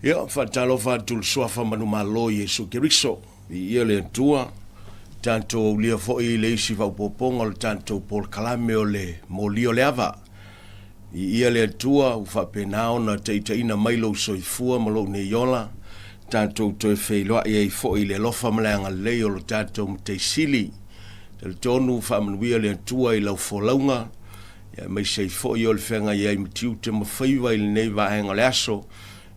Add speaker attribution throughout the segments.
Speaker 1: Ia, faatalofa atu i le Suafa manumalo o Iesu Keriso. Viia le Atua, tatou aulia foi le isi faaopoopoga o le tatou polokalame o le Moli o le Ava. Viia le Atua ua faapena ona taitaiina mai lou soifua ma lou nei ola, tatou toe feiloai ai foi i le alofa ma le agalelei o lo tatou Matai Sili. Talitonu faamanuia le Atua i lau folauga, aemaise ai foi o le feagai ai ma tiute ma faiva i lenei vaega o le aso.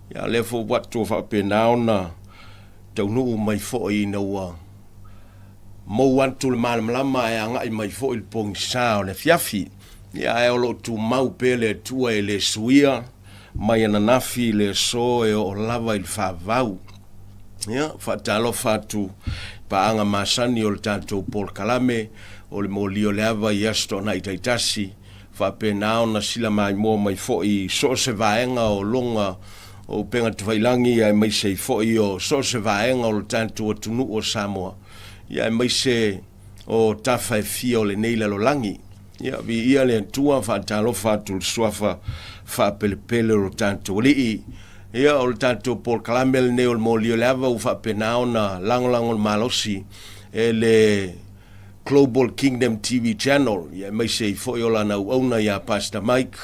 Speaker 1: Ia, lea foi ua tua faapena ona taunuu mai foi ina ua mou atu le malamalama ae agai mai foi le pogisa o le afiafi. Ia, ae o lo o tumau pea le Atua e le suia mai ananafi i le aso e oo lava i le faavavau. Ia, faatalofa atu i paaga masani o le tatou polokalame o le moli o le ava i Aso Toonai taitasi, faapena ona silamaimoa mai foi i so o se vaega o luga o upega tafailagi aemaise ai foi o so o se vaega o le tatou atunuu o Samoa, ia aemaise o tafa e fia o lenei lalolagi. Ia, viia le Atua, faatalofa atu i le suafa faapelepele o lo tatou Alii. Ia, o le tatou polokalame lenei o le Moli o le Ava ua faapena ona lagolago le malosi e le Global Kingdom TV Channel, ia aemaise ai foi o lana auauna ia Pastor Mike,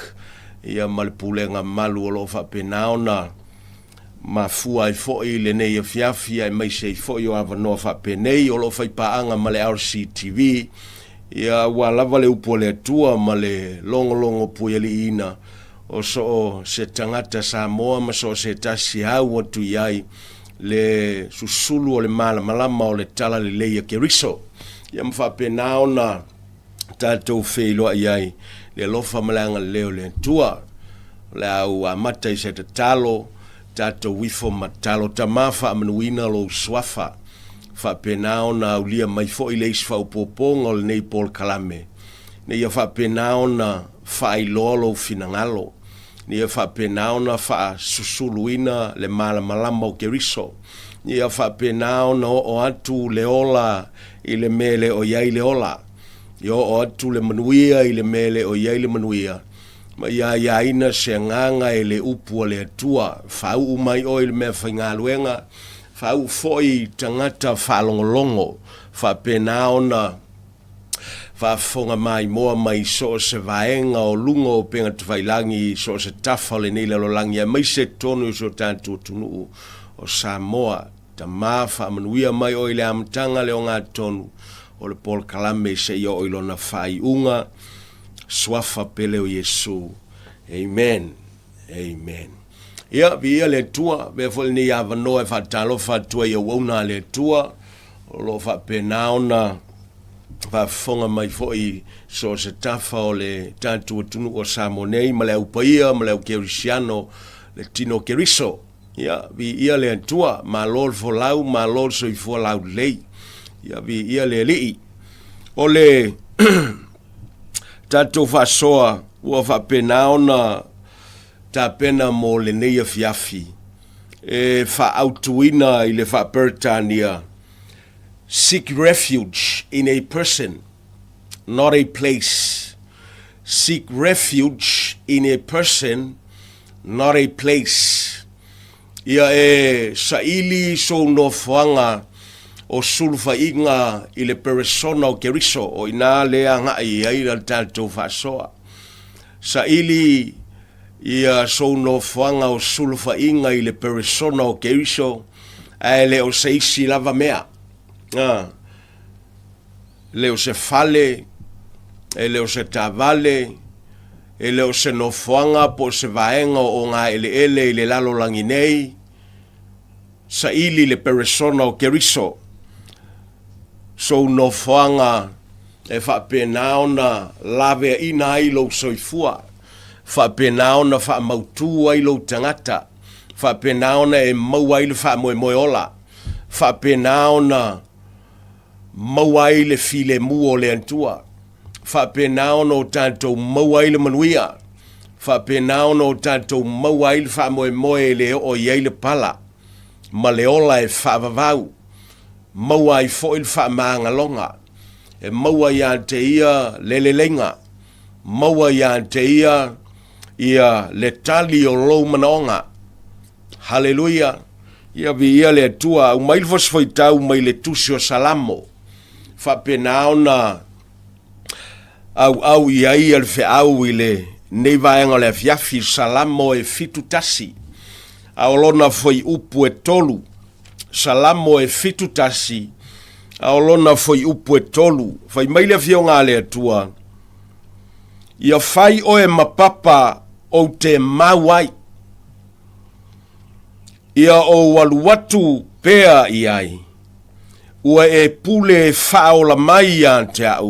Speaker 1: ia ma le pulega mamalu o lo o faapena ona mafua ai foi lenei afiafi, aemaise ai foi o avanoa faapenei o lo o faipaaga ma le RCTV, ia aua lava le upu a le Atua ma le logologo puialiiina o so o se tagata Samoa ma so o se tasi e au atu i ai le susulu o le malamalama o le Talalelei a Keriso. Ia ma faapena ona tatou feiloai ai le alofa ma le agalelei o le Atua. O le a ou amata i se tatalo, tatou ifo ma tatalo, Tama faamanuina lou suafa, faapena ona aulia mai foi le isi faaopoopoga o lenei polokalame, ina ia faapena ona faailoa lou finagalo, ina ia faapena ona faasusuluina le malamalama o Keriso, ina ia faapena ona oo atu le ola i le mea e le o i ai le ola, ia oo atu le manuia i le mea e le o i ai le manuia, ma ia aiaina se agaga e le upu a le Atua. Faauu mai oe i le mea faigaluega, faauu foi i tagata faalogologo, faapena ona faafofoga maimoa mai so o se vaega o luga o upega tafailagi i so o se tafa o lenei lalolagi aemaise totonu o si o tatou atunuu o Samoa. Tama, faamanuia mai oe i le amataga le ogatotonu o le polokalame seia oo i lona faaiuga. Suafa pele o Iesu. Amen. Amen. Ia, viia le Atua, avea foi lenei avanoa e faatalofa atu ai i auauna a le Atua, o lo o faapena ona faafofoga mai foi i so o se tafa o le tatou atunuu o Samoa nei, ma le au paia ma le au kerisiano, le tino Keriso. Ia, viia le Atua, malo le folau, malo le soifua laulelei. Ia, viia le Alii. O le tatou faasoa ua faapena ona tapena mo lenei afiafi e faaautuina i le faa-Peretania, Seek refuge in a person, not a place. Seek refuge in a person, not a place. Ia e saili sou nofoaga o sulufaiga i le peresona o Keriso, o i ina lea agai i ai le tatou faasoa. Saili ia sou nofoaga o sulufaiga i le peresona o Keriso, ae le o se isi lava mea. A, le o se fale, e le o se taavale, e le o se nofoaga po o se vaega o ogaeleele i le lalolagi nei, saili le peresona o Keriso, sou nofoaga e faapena ona laveaina ai lou soifua, faapena ona faamautu ai lou tagata, faapena ona e maua ai le faamoemoe ola, faapena ona maua ai le filemu o le Atua, faapena ona o tatou maua ai le manuia, faapena ona o tatou maua ai le faamoemoe e le oo i ai le pala ma le ola e faavavau, maua ai foi le faamagaloga, e maua ia te ia le leleiga, maua ia te ia ia le tali o lou manaoga. Haleluia! Ia viia le Atua, aumai le fosifoitau mai le Tusi o Salamo, faapena ona auau i ai le feau i lenei vaega o le afiafi, Salamo e 71, a o lona fuaiupu e 3. Salamo e 71, a o lona fuaiupu e 3. Fai mai le Afioga a le Atua, Ia fai oe ma papa ou te mau ai. Ia ou alu atu pea i ai. Ua e pule faaola mai ia te au,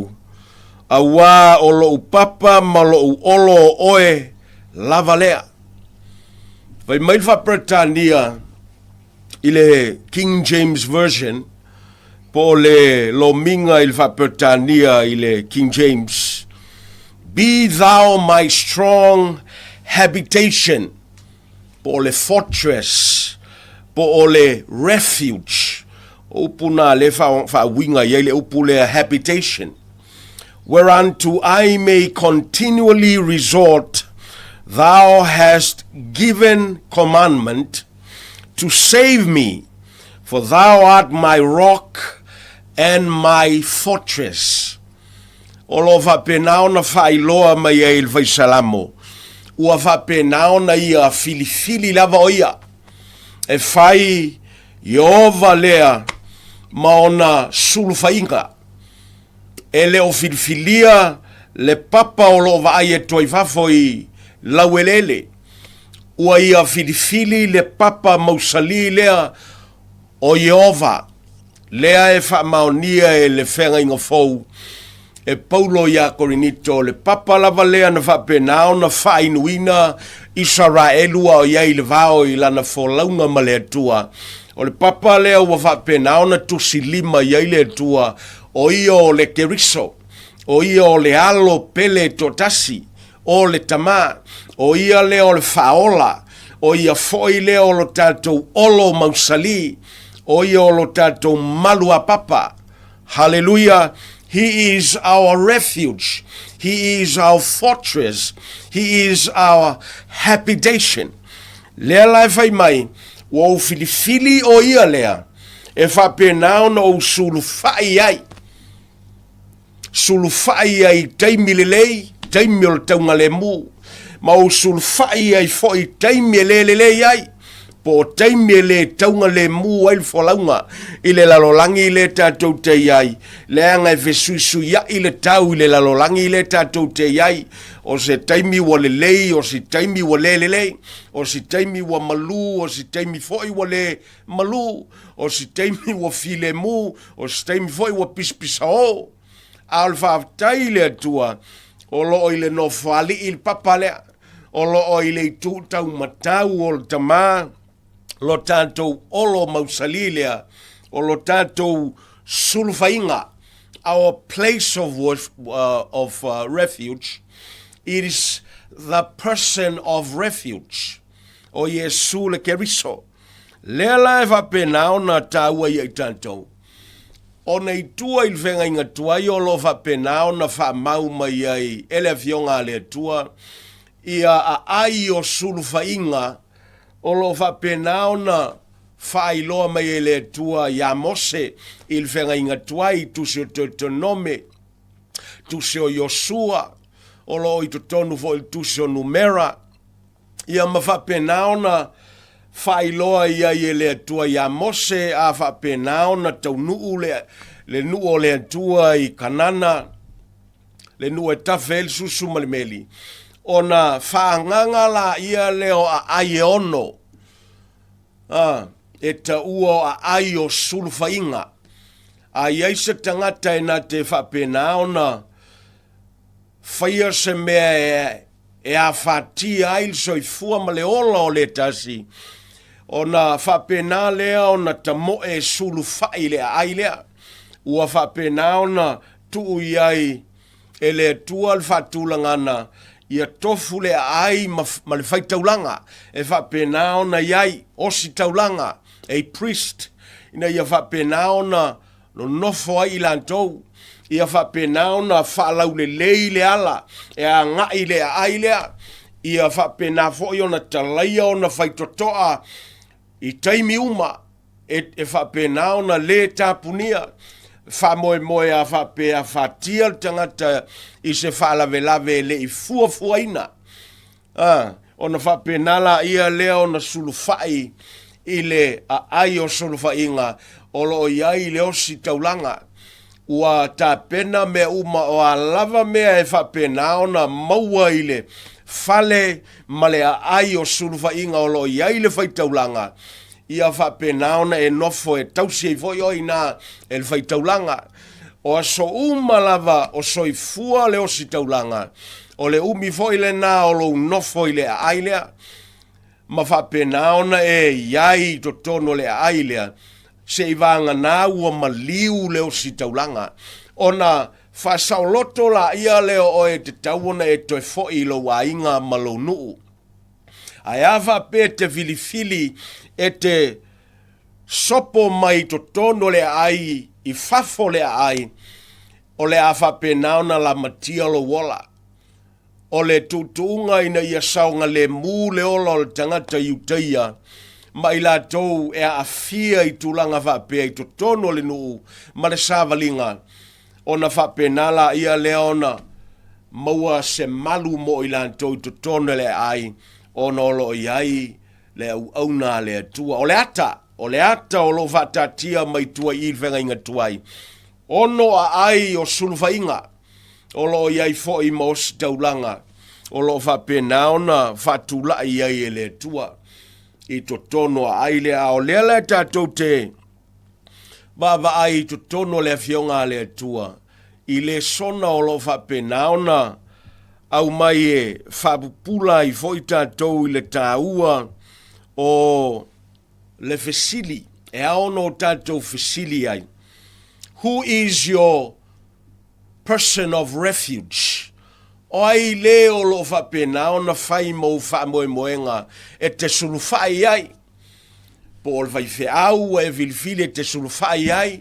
Speaker 1: auā o loʻu papa ma loʻu olo o oe lava lea. Fai mai le Faa-Peretania i le King James Version, po o le lomiga i le Faa-Peretania i le King James, Be thou my strong habitation, po o le fortress, po o le refuge. O upu nā le faauiga i ai le upu lea habitation. Whereunto I may continually resort, thou hast given commandment to save me, for thou art my rock and my fortress. O lo o faapena ona faailoa mai ai le Faisalamo, ua faapena ona ia filifili lava o ia e fai Ieova lea ma ona sulufaiga. E le o filifilia le papa o lo o vaai atu ai fafo i laueleele. Ua ia filifili le papa mausali lea o Ieova, lea e faamaonia e le Feagaiga Fou e Paulo iā Korinito, le papa lava lea na faapena ona faainuina Isaraelu a o i ai i le vao i lana folauga ma le Atua. O le papa lea ua faapena ona tusilima i ai le Atua, o ia o le Keriso, o ia o le Alo pele toatasi, o le Tama, o ia lea o le Faaola, o ia foi lea o lo tatou olo mausali, o ia o lo tatou maluapapa. Haleluia! He is our refuge. He is our fortress. He is our habitation. Lea la e fai mai, ua ou filifili o ia lea, e faapena ona ou sulufai ai. Sulufai ai i taimi lelei, taimi o le taugalemu, ma ou sulufai ai foi i taimi e le lelei ai, po o taimi e le taugalemu ai le folauga i le lalolagi lea tatou te i ai, leaga e fesuisuiaʻi le tau i le lalolagi lea tatou te i ai, o se taimi ua lelei, o se taimi ua le lelei, o se taimi ua malū, o se taimi foi ua le malū, o se taimi ua filemu, o se taimi foi ua pisapisaō. A o le faafetai i le Atua, o lo o i le nofoalii le papa lea, o lo o i le itu taumatau o le Tama, lo tatou olo mausali lea, o lo tatou sulufaiga, our place of, of refuge, it is the person of refuge, o Iesu le Keriso. Lea la e faapena ona taua ia i tatou, ona i tua i le feagaiga tuai o lo o faapena ona faamau mai ai e le Afioga a le Atua ia aai o sulufaiga o lo o faapena ona faailoa mai e le Atua iā Mose i le feagaiga tuai i Tusi o Teutonome, Tusi o Iosua, o lo o i totonu foi i le Tusi o Numera. Ia ma faapena ona faailoa i ai e le Atua iā Mose, a faapena ona taunuu le, le nuu o le Atua i Kanana, le nuu e tafe ai le susu ma le meli, ona faaagaga laia lea o aai e ono, a, e taua o aai o sulufaiga. A i ai se tagata e na te faapena ona faia se mea e e afatia ai le soifua ma le ola o le tasi, ona faapena lea ona tamoe e sulufai i le aai lea. Ua faapena ona tuu i ai e le Atua le faatulagana ia tofu le aai ma, ma le faitaulaga e faapena ona i ai ositaulaga, a priest, ina ia faapena ona Nonofo ai i latou, ia faapena ona faalaulelei le ala e agai i le aai lea, ia faapena foi ona talaia ona faitotoa. I taimi uma e, e faapena ona lē tapunia, faamoemoe a faapea fatia le tagata i se faalavelave e le i fuafuaina. A, ona faapena laia lea ona sulufai i le aai o sulufaiga o lo o i ai le ositaulaga. Ua tapena mea uma o a lava mea e faapena ona maua i le fale ma le aai o sulufaiga o lo o i ai le faitaulaga, ia faapena ona e nofo e tausi ai foi oe i ina e le faitaulaga. O aso uma lava o soifua le ositaulaga, o le umi foi lena o lou nofo i le aai lea, ma faapena ona e i ai i totonu o le aai lea, seiavagana ua maliu le ositaulaga, ona faasaoloto laia lea o oe e tatau ona e toe foi i lou aiga ma lou nuu. Ae a faapea e te filifili e te sopo mai i totonu o le aai i fafo o le aai, o le a faapena ona lamatia lou ola. O le tuutuuga ina ia saogalemu le ola o le tagata Iutaia ma i latou e aafia i tulaga faapea i totonu o le nuu ma le savaliga, ona faapena laia lea ona maua se malu mo i latou i totonu o le aai, ona o lo o i ai le auauna a le Atua. O le ata, o le ata o lo o faataatia mai tua i i le feagaiga tuai, ono aai o sulufaiga, o lo o i ai foi ma ositaulaga o lo o faapena ona faatulai ai e le Atua i totonu o aai lea. A o lea la e tatou te vaavaai i totonu o le Afioga a le Atua i lesona o lo o faapena ona aumai e faapupula ai foi tatou i le taua o le fesili e ao ona o tatou fesili ai. Who is your person of refuge? O ai le o lo o faapena ona fai ma ou faamoemoega e te sulufai ai? Po o le faifeau ua e filifili e te sulufai ai,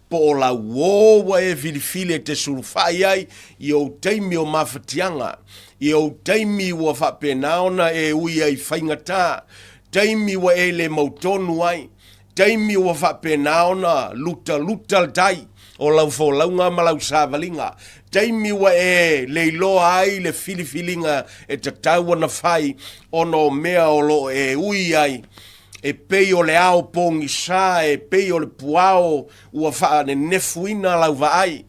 Speaker 1: po o lau uō ua e filifili e te sulufai ai i ou taimi o mafatiaga, i ou taimi ua faapena ona e ui ai faigata, taimi ua e le mautonu ai, taimi ua faapena ona lutaluta le tai o lau folauga ma lau savaliga, taimi ua e le iloa ai le filifiliga e tatau ona fai ona o mea o lo o e ui ai, e pei o le ao pogisa, e pei o le puao ua faanenefuina lau vaai.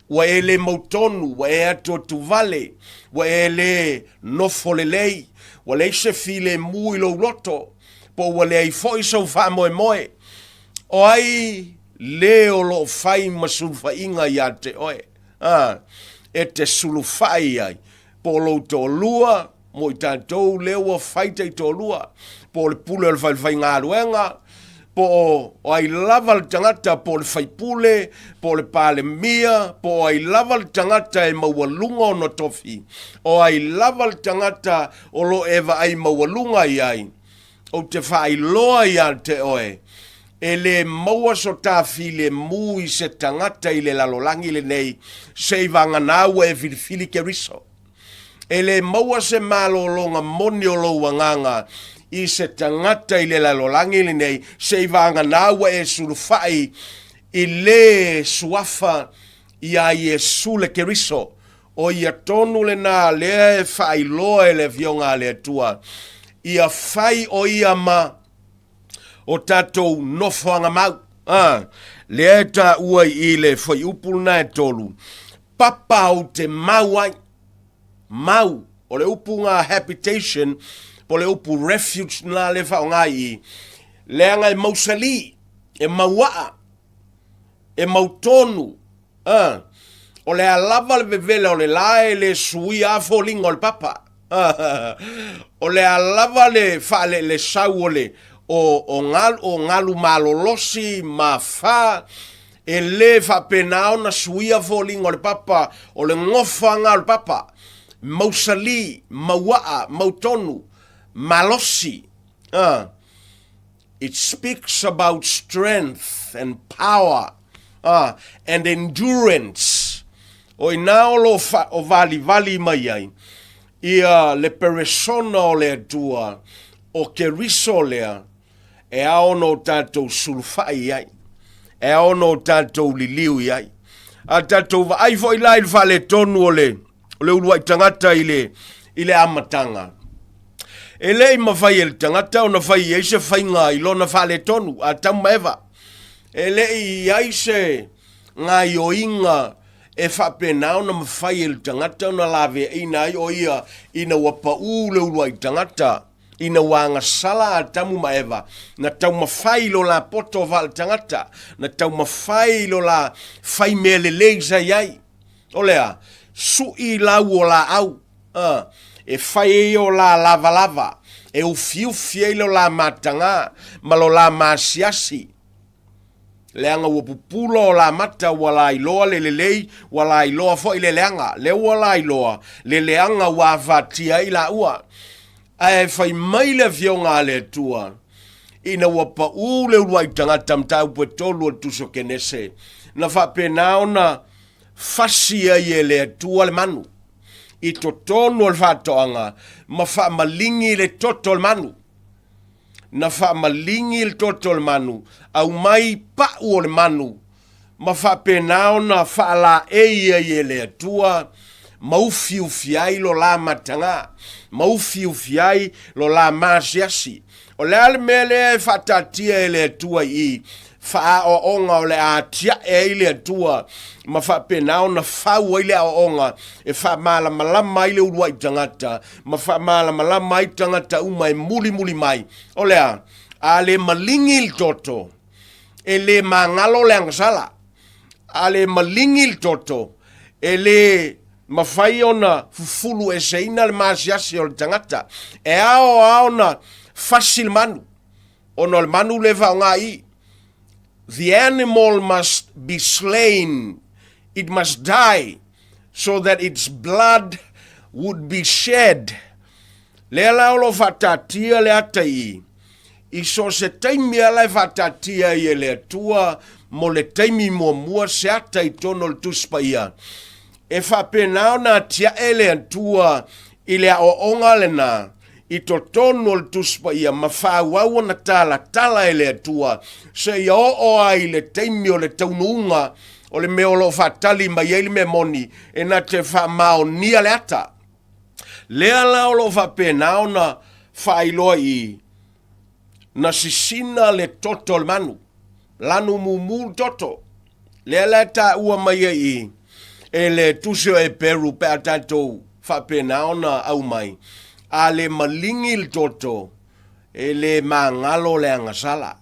Speaker 1: Ua e le mautonu, ua e atuatuvale, ua e le nofo lelei, ua leai se filemu i lou loto, po ua leai foi sou faamoemoe. O ai le o lo o fai ma sulufaiga ia te oe? A, e te sulufai ai, po o lou toalua, mo i tatou lea ua fai taitoalua, po o le pule o le falefaigaluega, po o ai lava le tagata, po o le faipule, po o le Palemia, po o ai lava le tagata e maualuga ona tofi, o ai lava le tagata o lo o e vaai maualuga i ai, ou te faailoa ia te oe, e lē maua so ta filemu i se tagata i le lalolagi lenei seivagana ua e filifili Keriso. E lē maua se malologa moni o lou agaga i se tagata i le lalolagi lenei seivagana ua e sulufai i le suafa iā Iesu le Keriso. O ia tonu lena lea e faailoa e le Afioga a le Atua, ia fai o ia ma o tatou nofoaga mau. A, lea e taua i i le fuaiupu lena e tolu, papa ou te mau ai. Mau, o le upu nga habitation, po le upu refuge na le faaaoga i i, leaga e mausali, e mauaa, e mautonu, A, o le a lava le vevela o le la e le suia a foliga o le papa. O le a lava le faaleelesau o le o, o, galu, o galu malolosi ma fa, e le faapena ona suia foliga o le papa, o le gofaga o le papa, mausali, mauaa, mautonu, malosi. A, It speaks about strength and power and endurance. O ina o lo fa, o valivali mai ai ia le peresona o le Atua, o Keriso lea, E ao ona o tatou sulufai i ai. E ao ona o tatou liliu i ai. A tatou vaai foi la i le faaletonu o le, o le uluai tagata i le, i le amataga. E le i mafai e le tagata ona fai i ai se faiga i lona faaletonu, Atamu ma Eva. E le i i ai se gaioiga e faapena ona mafai e le tagata ona laveaiina ai o ia ina ua pau le uluai tagata, ina ua agasala Atamu ma Eva, na taumafai lo la poto faaletagata, na taumafai lo la fai mea lelei sa i ai. O lea, sui lau o laau, e fai ai o la lavalava, e ufiufi ai lo la matagā ma lo la maasiasi, leaga ua pupula o la mata ua lailoa le lelei, ua lailoa foi le leaga. Lea ua lailoa le leaga ua afatia ai laua. Ae fai mai le Afioga a le Atua, ina ua pau le uluai tagata mataupu e tolu o le Tusi o Kenese, na faapena ona fasi ai e le Atua le manu i totonu o le faatoaga ma faamaligi le toto o le manu. Na faamaligi le toto o le manu, aumai pau o le manu, ma faapena ona faalaei ai e le Atua, ma ufiufi ai lo la matagā, ma ufiufi ai lo la maasiasi. O le a le mea lea e faataatia e le Atua i i? Faaaoaoga o le a atiae ai le Atua ma faapena ona fau ai le aoaoga e faamalamalama ai le uluai tagata ma faamalamalama ai tagata uma e mulimuli mai. O le a? A le maligi le toto, e le magalo le agasala. A le maligi le toto, e le mafai ona fufulu eseina le maasiasi o le tagata. E ao lava ona fasi le manu, ona o le manu lea e faaaoga i i. The animal must be slain, it must die, so that its blood would be shed. Lea la o lo o faataatia le ata i i, i so o se taimi lava la e faataatia ai e le Atua mo le taimi muamua se ata i totonu o le Tusi Paia, e faapena ona atiae le Atua i le aoaoga lena i totonu o le Tusi Paia ma faaauau ona talatala e le Atua seia oo ai i le taimi o le taunuuga o le mea o lo o faatali mai ai le mea moni e na te faamaonia le ata. Lea la o lo o faapena ona faailoa i i, na sisina le toto o le manu, lanu mumu le toto. Lea la e taua mai ai i e le Tusi o Eperu pe a tatou faapena ona aumai, a le maligi le toto, e le magalo le agasala.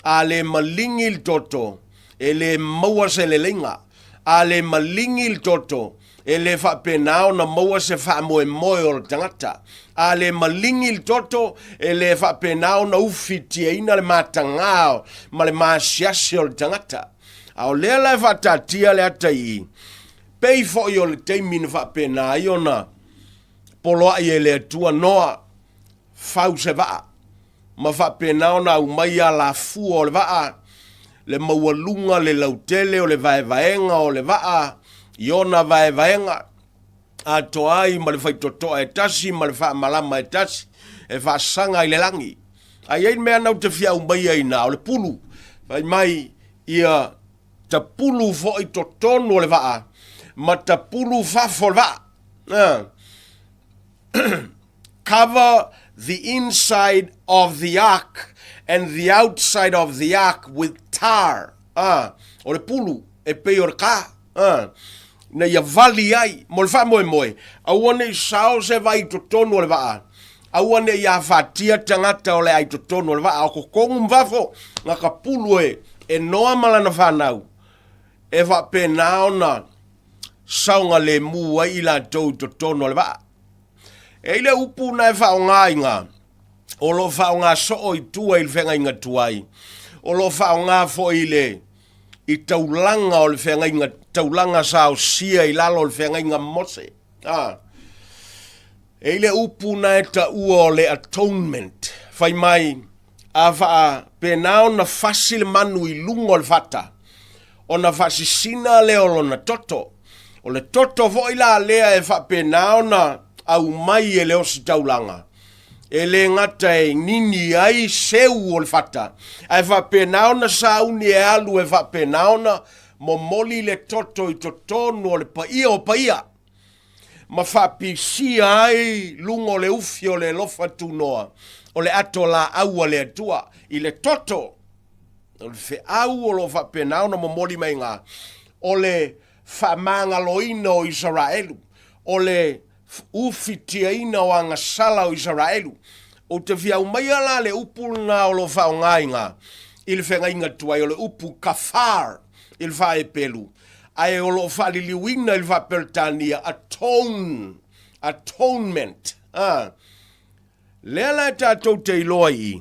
Speaker 1: A le maligi le toto, e le maua se leleiga. A le maligi le toto, e le faapena ona maua se faamoemoe o le tagata. A le maligi le toto, e le faapena ona ufitiaina le matagā ma le maasiasi o le tagata. A o lea la e faataatia le ata i i, pei foi o le taimi na faapena ai ona poloai e le Atua Noa, fau se vaa, ma faapena ona aumai alafua o le vaa, le maualuga, le lautele o le vaevaega o le vaa i ona vaevaega, atoa ai ma le faitotoa e tasi ma le faamalama e tasi e faasaga i le lagi. A i ai le mea na ou te fia aumaia i ina, o le pulu. Fai mai, ia tapulu foi totonu o le vaa ma tapulu fafo o le vaa. Cover the inside of the ark and the outside of the ark with tar. Ah, o le pulu e pei o le ka. Ah, na ia vali ai mo le faamoemoe, aua ne i sao se vai i totonu o le vaa, aua ne i afatia tagata o le a i totonu o le vaa, o totonu ma fafo, na ka pulu e, e Noa ma lana fanau, e faapena ona saogalemu ai i latou i totonu o le vaa. E i le upu na e faaaoga i ngā, o lo o faaaoga soo i tua i le feagaiga tuai, o lo o faaaoga foi i le i taulaga o le feagaiga, taulaga sa osia i lalo o le feagaiga ma Mose. A. E i le upu na e taua o le atonement, fai mai, a faapena ona fasi le manu i luga o le fata, ona faasisina lea o lona toto. O le toto foi la lea e faapena ona aumai e le ositaulaga. E le gata e nini ai seu o le fata, ae faapena ona sauni e alu e faapena ona momoli le toto i totonu o le paia o paia, ma faapisia ai luga o le ufi o le alofa tunoa o le ato laau a le Atua i le toto o le feau o lo o faapena ona momoli mai iga, o le faamagaloina o Isaraelu, o le ufitiaina o agasala o Isaraelu. Ou te fia aumaia la le upu lena o lo o faaaoga iga i le feagaiga tuai, o le upu kafar i le faa-Hepelu, ae o lo o faaliliuina i le faa-Peretania atone, atonement. A, lea la e tatou te iloa i i,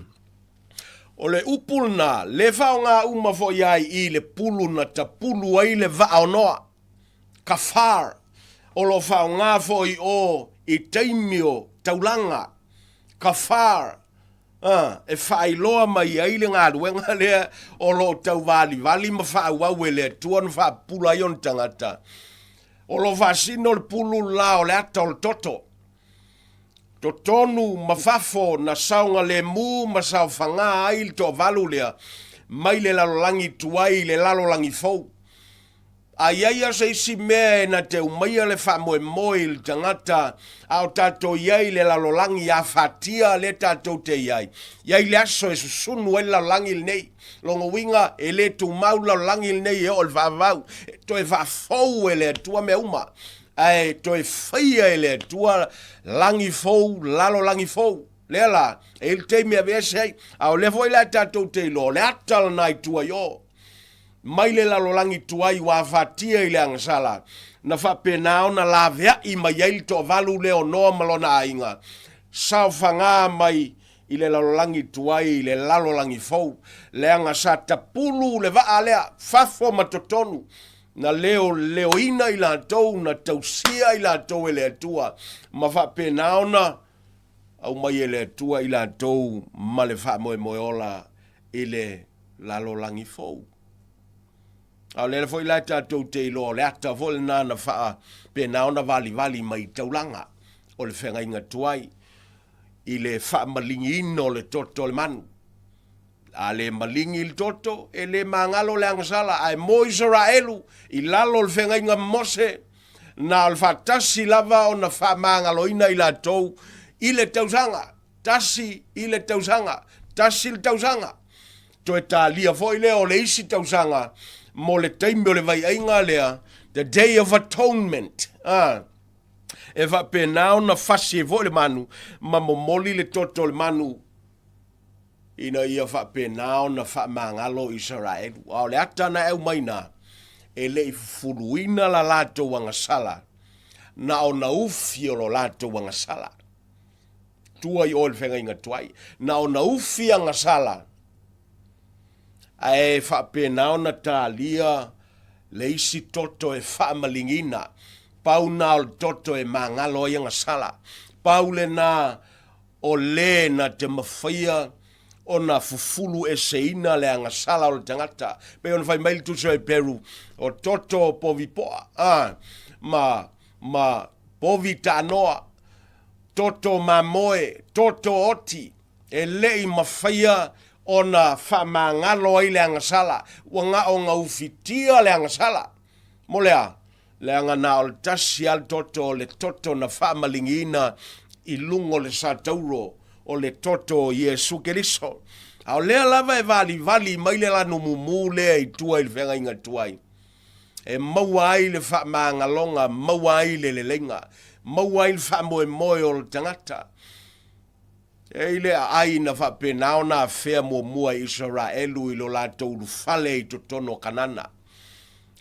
Speaker 1: o le upu lena, le faaaoga uma foi lava i i le pulu na tapulu ai le vaa o Noa. Kafar, o lo o faaaoga foi i o i taimi o taulaga, kafar, a, e faailoa mai ai le galuega lea o lo o tauvalivali ma faaauau e le Atua na faapupula ai ona tagata. O lo o faasino le pulu le la o le ata o le toto. Totonu ma fafo na saogalemu ma saofagā ai le toavalu lea mai le lalolagi tuai i le lalolagi fou. A i ai lava se isi mea e na te umaia le faamoemoe i le tagata a o tatou i ai i le lalolagi afatia lea tatou te i ai, i ai le aso e susunu ai le lalolagi lenei. Lona uiga, e le tumau le lalolagi lenei e oo i le faavavau. E toe faafou e le Atua mea uma, ae toe faia e le Atua lagi fou, lalolagi fou. Lea la, e i ai le taimi e aveese ai. A o lea foi la tatou te iloa, o le ata lena i tua i o. Mai le lalolagi tuai ua afatia i le agasala, na faapena ona laveai mai ai le toavalu lea o Noa ma lona aiga, saofaga mai i le lalolagi tuai i le lalolagi fou, leaga sa tapulu le vaa lea, fafo ma totonu, na leoleoina i latou, na tausia i latou e le Atua, ma faapena ona aumai e le Atua i latou ma le faamoemoe ola i le lalolagi fou. A o lea foi la tatou te iloa o le ata foi lena na faapena ona valivali mai i taulaga o le feagaiga tuai i le faamaligiina o le toto o le manu. A le maligi le toto, e le magalo le agasala, ae mo Isaraelu i lalo o le feagaiga ma Mose, na o le faatasi lava ona faamagaloina i latou i le tausaga. Tasi i le tausaga, tasi le tausaga. Toe talia foi lea o le isi tausaga mo le taimi o le vaiaiga lea, the Day of Atonement. Ah, e faapena ona fasi ai foi le manu ma momoli le toto o le manu ina ia faapena ona faamagalo Isaraelu. A o le ata na e aumai na, e le i fufuluina la latou agasala, na ona ufi o lo latou agasala. Tua i o i le feagaiga tuai, na ona ufi agasala, ae faapena ona talia le isi toto e faamaligina. Pau na o le toto e magalo ai agasala. Pau lena o le na te mafaia ona fufulu eseina le agasala o le tagata. Pei ona fai mai le Tusi o Heperu, o toto povi poa, a, ma, ma povi taanoa, toto mamoe, toto oti, e le i mafaia ona faamagalo ai le agasala, ua gao gaufitia le agasala. Mo le a? Leaga na o le tasi lava le toto, o le toto na faamaligiina i luga o le satauro, o le toto o Iesu Keriso. A o lea lava e valivali mai le lanu mumu lea i tua i le feagaiga tuai, e maua ai le faamagaloga, maua ai le leleiga, maua ai le faamoemoe o le tagata. E i le aai na faapena ona afea muamua e Isaraelu i lo latou ulufale i totonu o Kanana.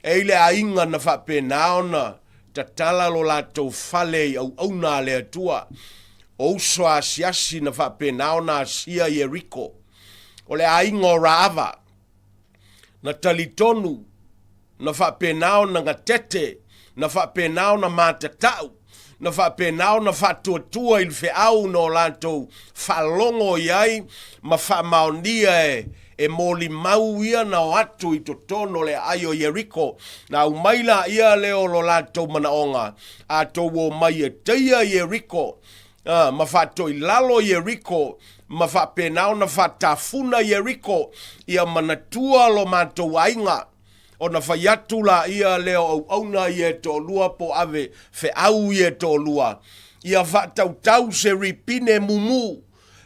Speaker 1: E i le aiga na faapena ona tatala lo latou fale i auauna a le Atua, o uso asiasi na faapena ona asia Ieriko. O le aiga o Raava, na talitonu, na faapena ona gatete, na faapena ona matatau, na faapena ona faatuatua i le feau na o latou faalogo i ai ma faamaonia e, e molimau ia na o atu i totonu o le aai o Ieriko. Na aumai laia lea o lo latou manaoga, a tou omai e teia Ieriko. ma faatoilalo Ieriko, ma faapena ona faatafuna Ieriko, ia manatua lo matou aiga. Ona fai atu laia lea o auauna ia e toalua po o ave feau ia e toalua, ia faatautau se ripine mumu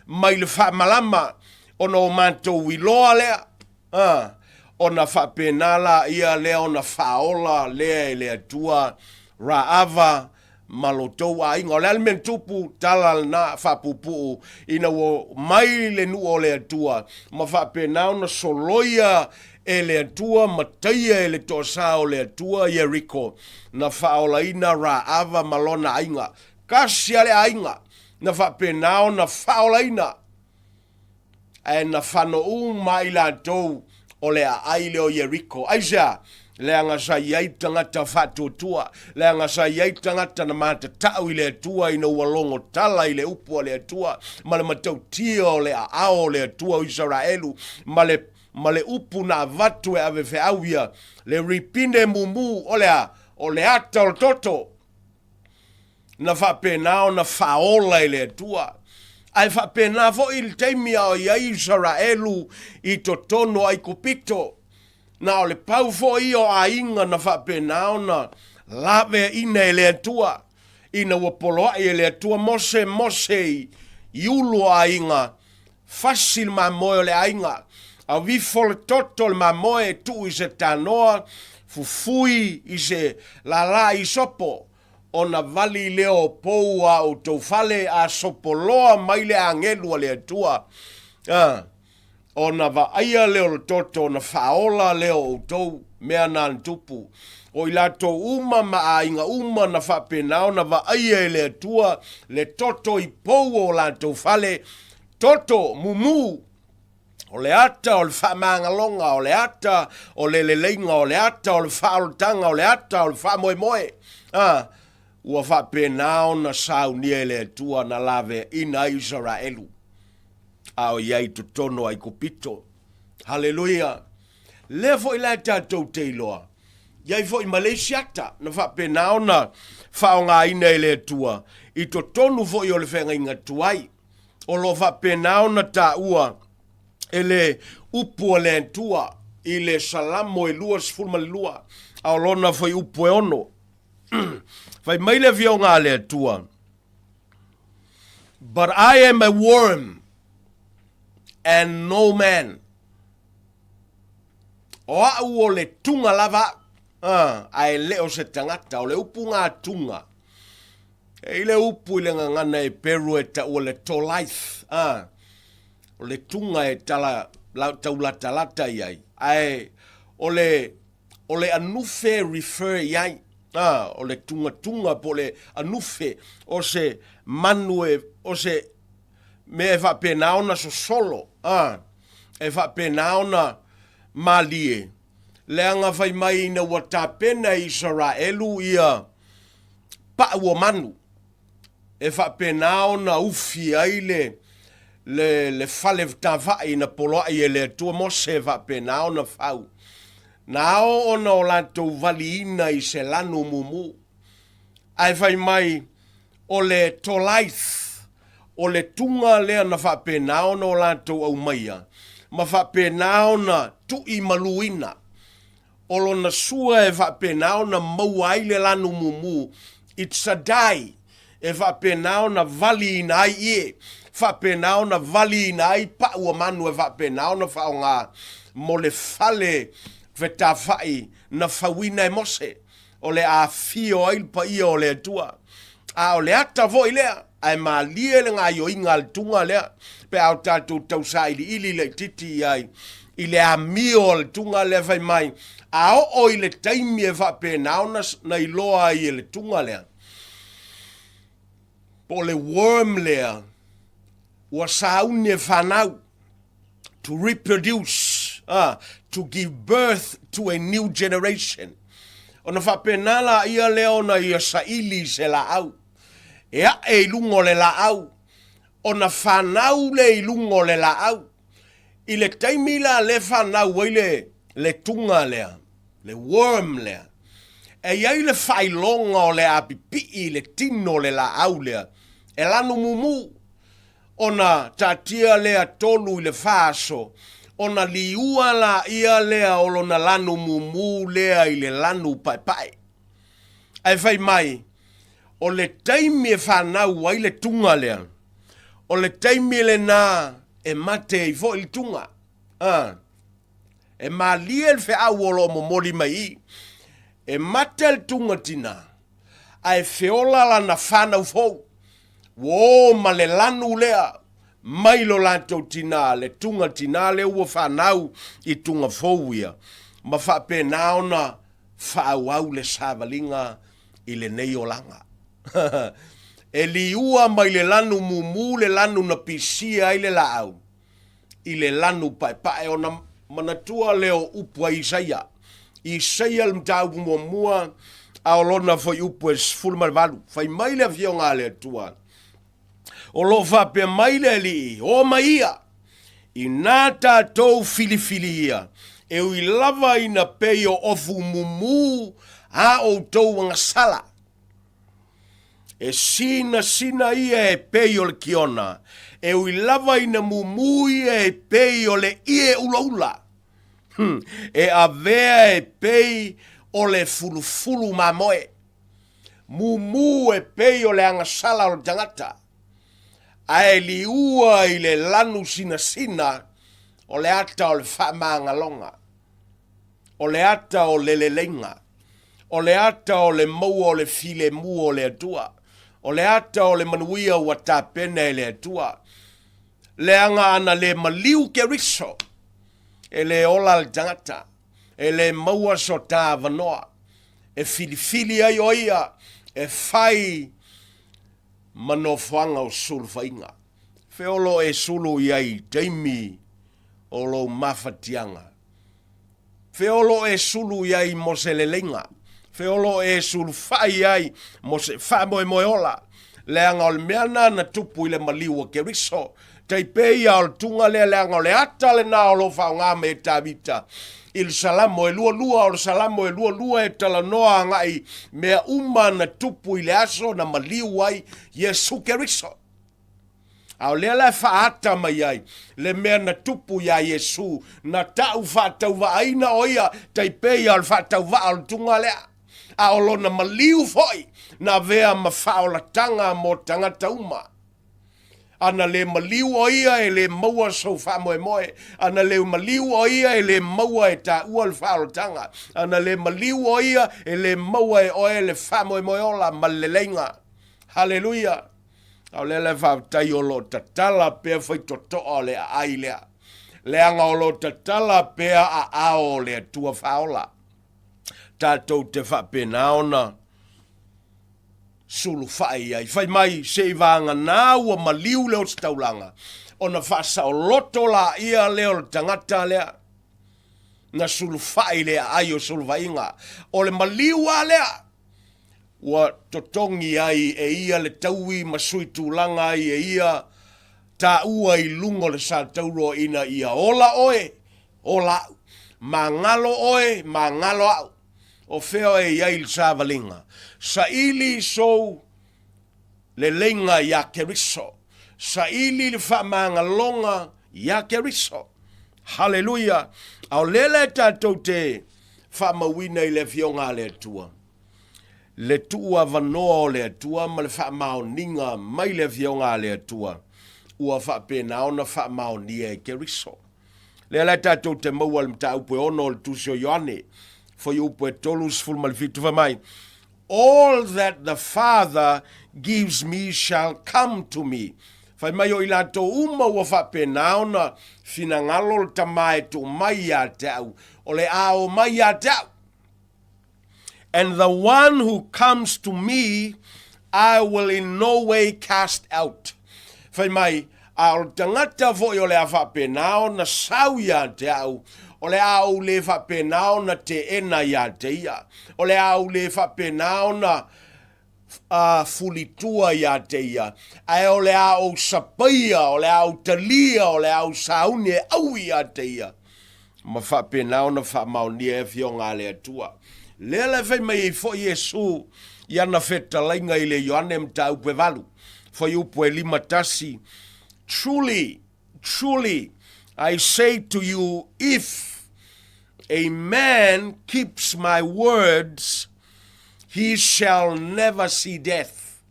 Speaker 1: mai le faamalama, ona o matou iloa lea, a, ona faapena laia lea ona faaola lea e le Atua Raava ma lo tou aiga. O le a le mea na tupu? Tala lena faapuupuu ina ua mai le nuu o le Atua ma faapena ona soloia e le Atua ma taia e le toasa o le Atua Ieriko, na faaolaina Raava ma lona aiga. Tasi a le aiga na faapena ona faaolaina. Ae na fano uma ai latou o le aai lea o Ieriko. Aisea? Leaga sa i ai tagata faatuatua, leaga sa i ai tagata na matatau i le Atua ina ua logo tala i le upu a le Atua ma le matautia o le aao o le Atua o Isaraelu ma le ma le upu na avatu e ave feau ia, le ripine mumu, o le a? O le ata o le toto. Na faapena ona faaola e le Atua. Ae faapena foi i le taimi a o i ai Isaraelu i totonu o Aikupito, na o le pau foi ia o aiga na faapena ona laveaina e le Atua, ina ua poloai e le Atua Mose, Mose i ulu o aiga, fasi le mamoe o le aiga, avifo le toto o le mamoe e tuu i se tanoa, fufui i se lala isopo, ona vali lea o pou a outou fale a sopoloa mai le agelu a le Atua, a, ona vaaia lea o le toto ona faaola lea o outou, mea na na tupu. O i latou uma ma aiga uma na faapena ona vaaia e le Atua le toto i pou o latou fale, toto mumu, O le ata o le faamagaloga, o le ata o le leleiga, o le ata o le faaolataga, o le ata o le faamoemoe. A, ua faapena ona saunia e le Atua na laveaina ai Isaraelu, a o i ai i totonu o Aikupito. Haleluia! Lea foi la e tatou te iloa, i ai foi ma le isi ata na faapena ona faaaogaina e le Atua i totonu foi o le feagaiga tuai. O lo o faapena ona taua e le upu a le Atua i le Salamo e 22, a o lona foi upu e 6. Fai mai le Afioga a le Atua, But I am a worm and no man. O au o le tunga lava au, ae le o se tagata, o le upu ngā tunga. E i le upu i le gagana Eperu e taua le tolaith, a, o le tunga e tala, la, taulatalata i ai, ae o le, o le anufe e refer i ai, a, o le tungatunga po o le anufe o se manu e, o se mea e faapena ona sosolo, a, e faapena ona malie, leaga fai mai ina ua tapena e Isaraelu ia pau o manu e faapena ona ufi ai le, le, le fale fetāfa'i na poloa'i e le Atua Mose e faapena ona fau. Na ao ona o latou valiina i se lanu mumu. Ae fai mai, o le tolaith, o le tuga lea na faapena ona o latou aumaia, ma faapena ona tuuimaluina. O lona sua e faapena ona maua ai le lanu mumu, it's a dye, e faapena ona valiina ai ie, faapena ona valiina ai pau o manu e faapena ona faaaoga mo le fale fetafa'i na fauina e Mose. O le afio ai le paia o le Atua. A o le ata foi lea, ae malie le gaioiga a le tuga lea, pe a o tatou tausailiili laititi i ai i le amio a le tuga lea fai mai, a oo i le taimi e faapena ona na iloa ai e le tuga lea, po o le worm lea, ua sauni e fanau, to reproduce, to give birth to a new generation. Ona faapena laia lea ona ia saili i se laau, e ae i luga o le laau, ona fanau lea i luga o le laau. I le taimi la lea fanau ai le, le tuga lea, le worm lea, e i ai le faailoga o le a pipii i le tino o le laau lea. E lanu mumu ona taatia lea 3 i le 4 aso, ona liua laia lea o lona lanu mumu lea i le lanu paepae. Ae fai mai, o le taimi e fanau ai le tuga lea, o le taimi lena e mate ai foi le tuga. A, e malie le feau o lo o momoli mai i i. E mate le tuga tina, ae feola lana fanau fou. Ua o ma le lanu lea mai lo latou tina, le tuga tina lea ua fanau i tuga fou ia, ma faapena ona faaauau le savaliga i lenei olaga. E liua mai le lanu mumu le lanu na pisia ai le laau i le lanu paepae ona manatua lea o upu a Isaia. Isaia le mataupu muamua a o lona foi upu e 18. Fai mai le Afioga a le Atua, O lo o faapea mai le Alii, O mai ia, inā tatou filifilia, e ui lava ina pei o ofu mumu a outou agasala. E sinasina ia e pei o le kiona, e ui lava ina mumu ia e pei o le ie ulaula. E avea e pei o le fulufulu mamoe. Mumu e pei o le agasala o le tagata, ae liua i le lanu sinasina o le ata o le faamagaloga, o le ata o le leleiga, o le ata o le maua o le filemu o le Atua, o le ata o le manuia ua tapena e le Atua. Leaga ana le maliu Keriso, e le ola le tagata, e le maua so ta avanoa e filifili ai o ia e fai ma nofoaga o sulufaiga. Feolo e sulu i ai i taimi o lou mafatiaga. Feolo e sulu i ai mo se leleiga. Feolo e sulufai i ai mo se faamoemoe ola. Leaga o le mea na na tupu i le maliu o Keriso, tai pei ia o le tuga lea leaga o le ata lena o lo o faaaoga mai e Tavita i le Salamo e 22, o le Salamo e 22 e talanoa agai mea uma na tupu i le aso na maliu ai Iesu Keriso. A o lea la e faaata mai ai le mea na tupu iā Iesu, na ta'u faatauvaaina o ia tai pei o le faatauvaa o le tuga lea, a o lona maliu foi na avea ma faaolataga mo tagata uma. A na le maliu o ia e le maua sou faamoemoe, a na le maliu o ia e le maua e taua le faaolataga, a na le maliu o ia e le maua e oe le faamoemoe ola ma le leleiga. Haleluia! A o lea la e faafetai o lo o tatala pea faitotoa o le aai lea, leaga o lo o tatala pea aao o le Atua faaola. Tatou te faapena ona sulufai ai. Fai mai, seivaganā ua maliu le ositaulaga, ona faasaoloto laia lea o le tagata lea na sulufai i le aai o sulufaiga. O le maliu lava lea ua totogi ai e ia le taui ma sui tulaga ai e ia taua i luga o le satauro ina ia ola oe, ola au. Magalo oe, magalo au. O fea oe e i ai i le savaliga? Saili sou leleiga iā Keriso. Saili le faamagaloga iā Keriso. Haleluia! A o lea la e tatou te faamauina i le Afioga a le Atua, le tuuavanoa o le Atua ma le faamaoniga mai le Afioga a le Atua, ua faapena ona faamaonia e Keriso. Lea la tatou te maua le mataupu e 6 o le Tusi o Ioane, fuaiupu e 37 fai mai, All that the Father gives me shall come to me. Fai mai o i latou uma ua faapena ona finagalo le Tama e tuu mai ia te au, o le a o mai ia te au. And the one who comes to me, I will in no way cast out. Fai mai, a o le tagata foi o le a faapena ona sau ia te au, o le a ou le faapena ona teena ia te ia. O le a ou le faapena ona a fulitua ia te ia, ae o le a ou sapaia, o le a ou talia, o le a ou sauni e aui ia te ia. Ma faapena ona faamaonia e Afioga a le Atua. Lea la e fai mai ai foi Iesu i ana fetalaiga i le Ioane mataupu e 8. fuaiupu e 51, Truly, truly, I say to you, if a man keeps my words, he shall never see death.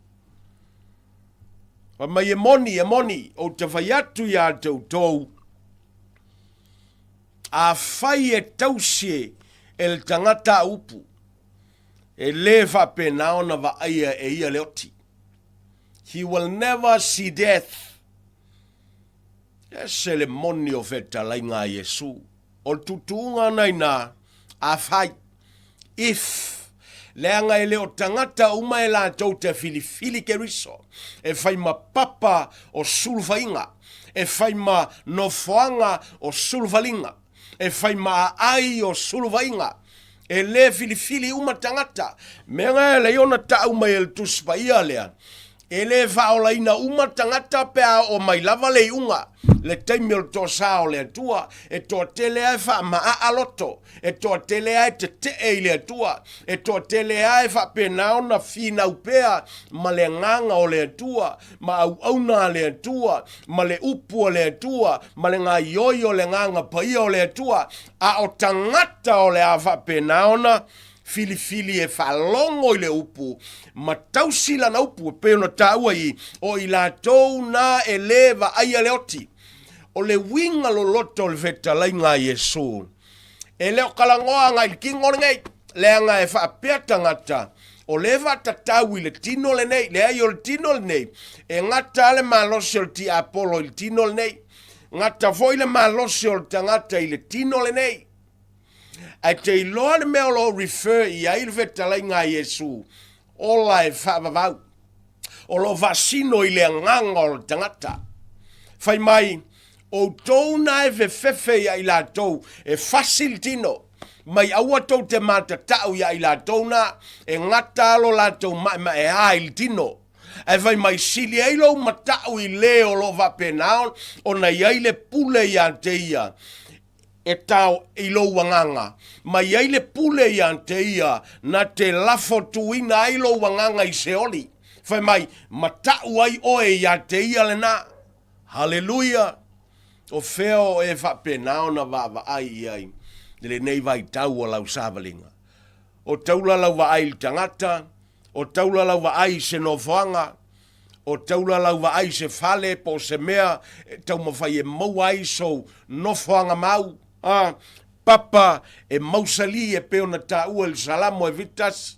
Speaker 1: Fai mai e moni, e moni, ou te whai atu i a te outou, a whai e tausi e le tangata a upu, e le whapena ona vaaia e ia le oti. He will never see death. E se le moni o fetalaiga a Iesu. O le tuutuuga na ina, afai, if, leaga e le o tagata uma e latou te filifili Keriso, e fai ma papa o sulufaiga, e fai ma nofoaga o sulufaliga, e fai ma aai o sulufaiga, e le filifili uma tagata. Mea na e lei ona tau mai e le Tusi Paia lea, E le faaolaina uma tagata pe a oo mai lava le iuga, le taimi o le toasā o le Atua, e toatele lava e faamaaa loto, e toatele lava e tetee i le Atua, e toatele lava e faapena ona finau pea ma le agaga o le Atua, ma auauna a le Atua, ma le upu a le Atua, ma le gaoioi o le Agaga Paia o le Atua, a o tagata o le a faapena ona filifili e faalogo i le upu ma tausi lana upu e pei ona taua i o i latou na e lē vaaia le oti. O le uiga loloto o le fetalaiga a Iesu, e le o talanoa agai i le tino lenei, leaga e faapea tagata, o lea e faatatau i le tino lenei. Leai, o le tino lenei, e gata lava le malosi o le tiapolo i le tino lenei, gata foi le malosi o le tagata i le tino lenei. Ae te iloa le mea o lo o refer i ai le fetalaiga a Iesu, ola e faavavau, o lo o faasino i le agaga o le tagata. Fai mai, outou na e fefefe ia i latou e fasi le tino, mai aua tou te matatau ia i latou na e gata lo latou maemaea i le tino. Ae fai mai, sili ai lou matau i le o lo o faapena ona i ai le pule ia te ia, e tao i lou agaga. Mai ai le pule ia te ia, na te lafo tuina ai lou agaga i Seoli. Fai mai, mataʻu ai oe ia te ia lena. Haleluia! O fea o e faapena ona vaavaai i ai i lenei vaitau o lau savaliga? O taula lau vaai i le tagata, o taula lau vaai i se nofoaga, o taula lau vaai i se fale po o se mea e taumafai e maua ai sou nofoaga mau, a, papa e mausali e pei ona taua i le Salamo e 71,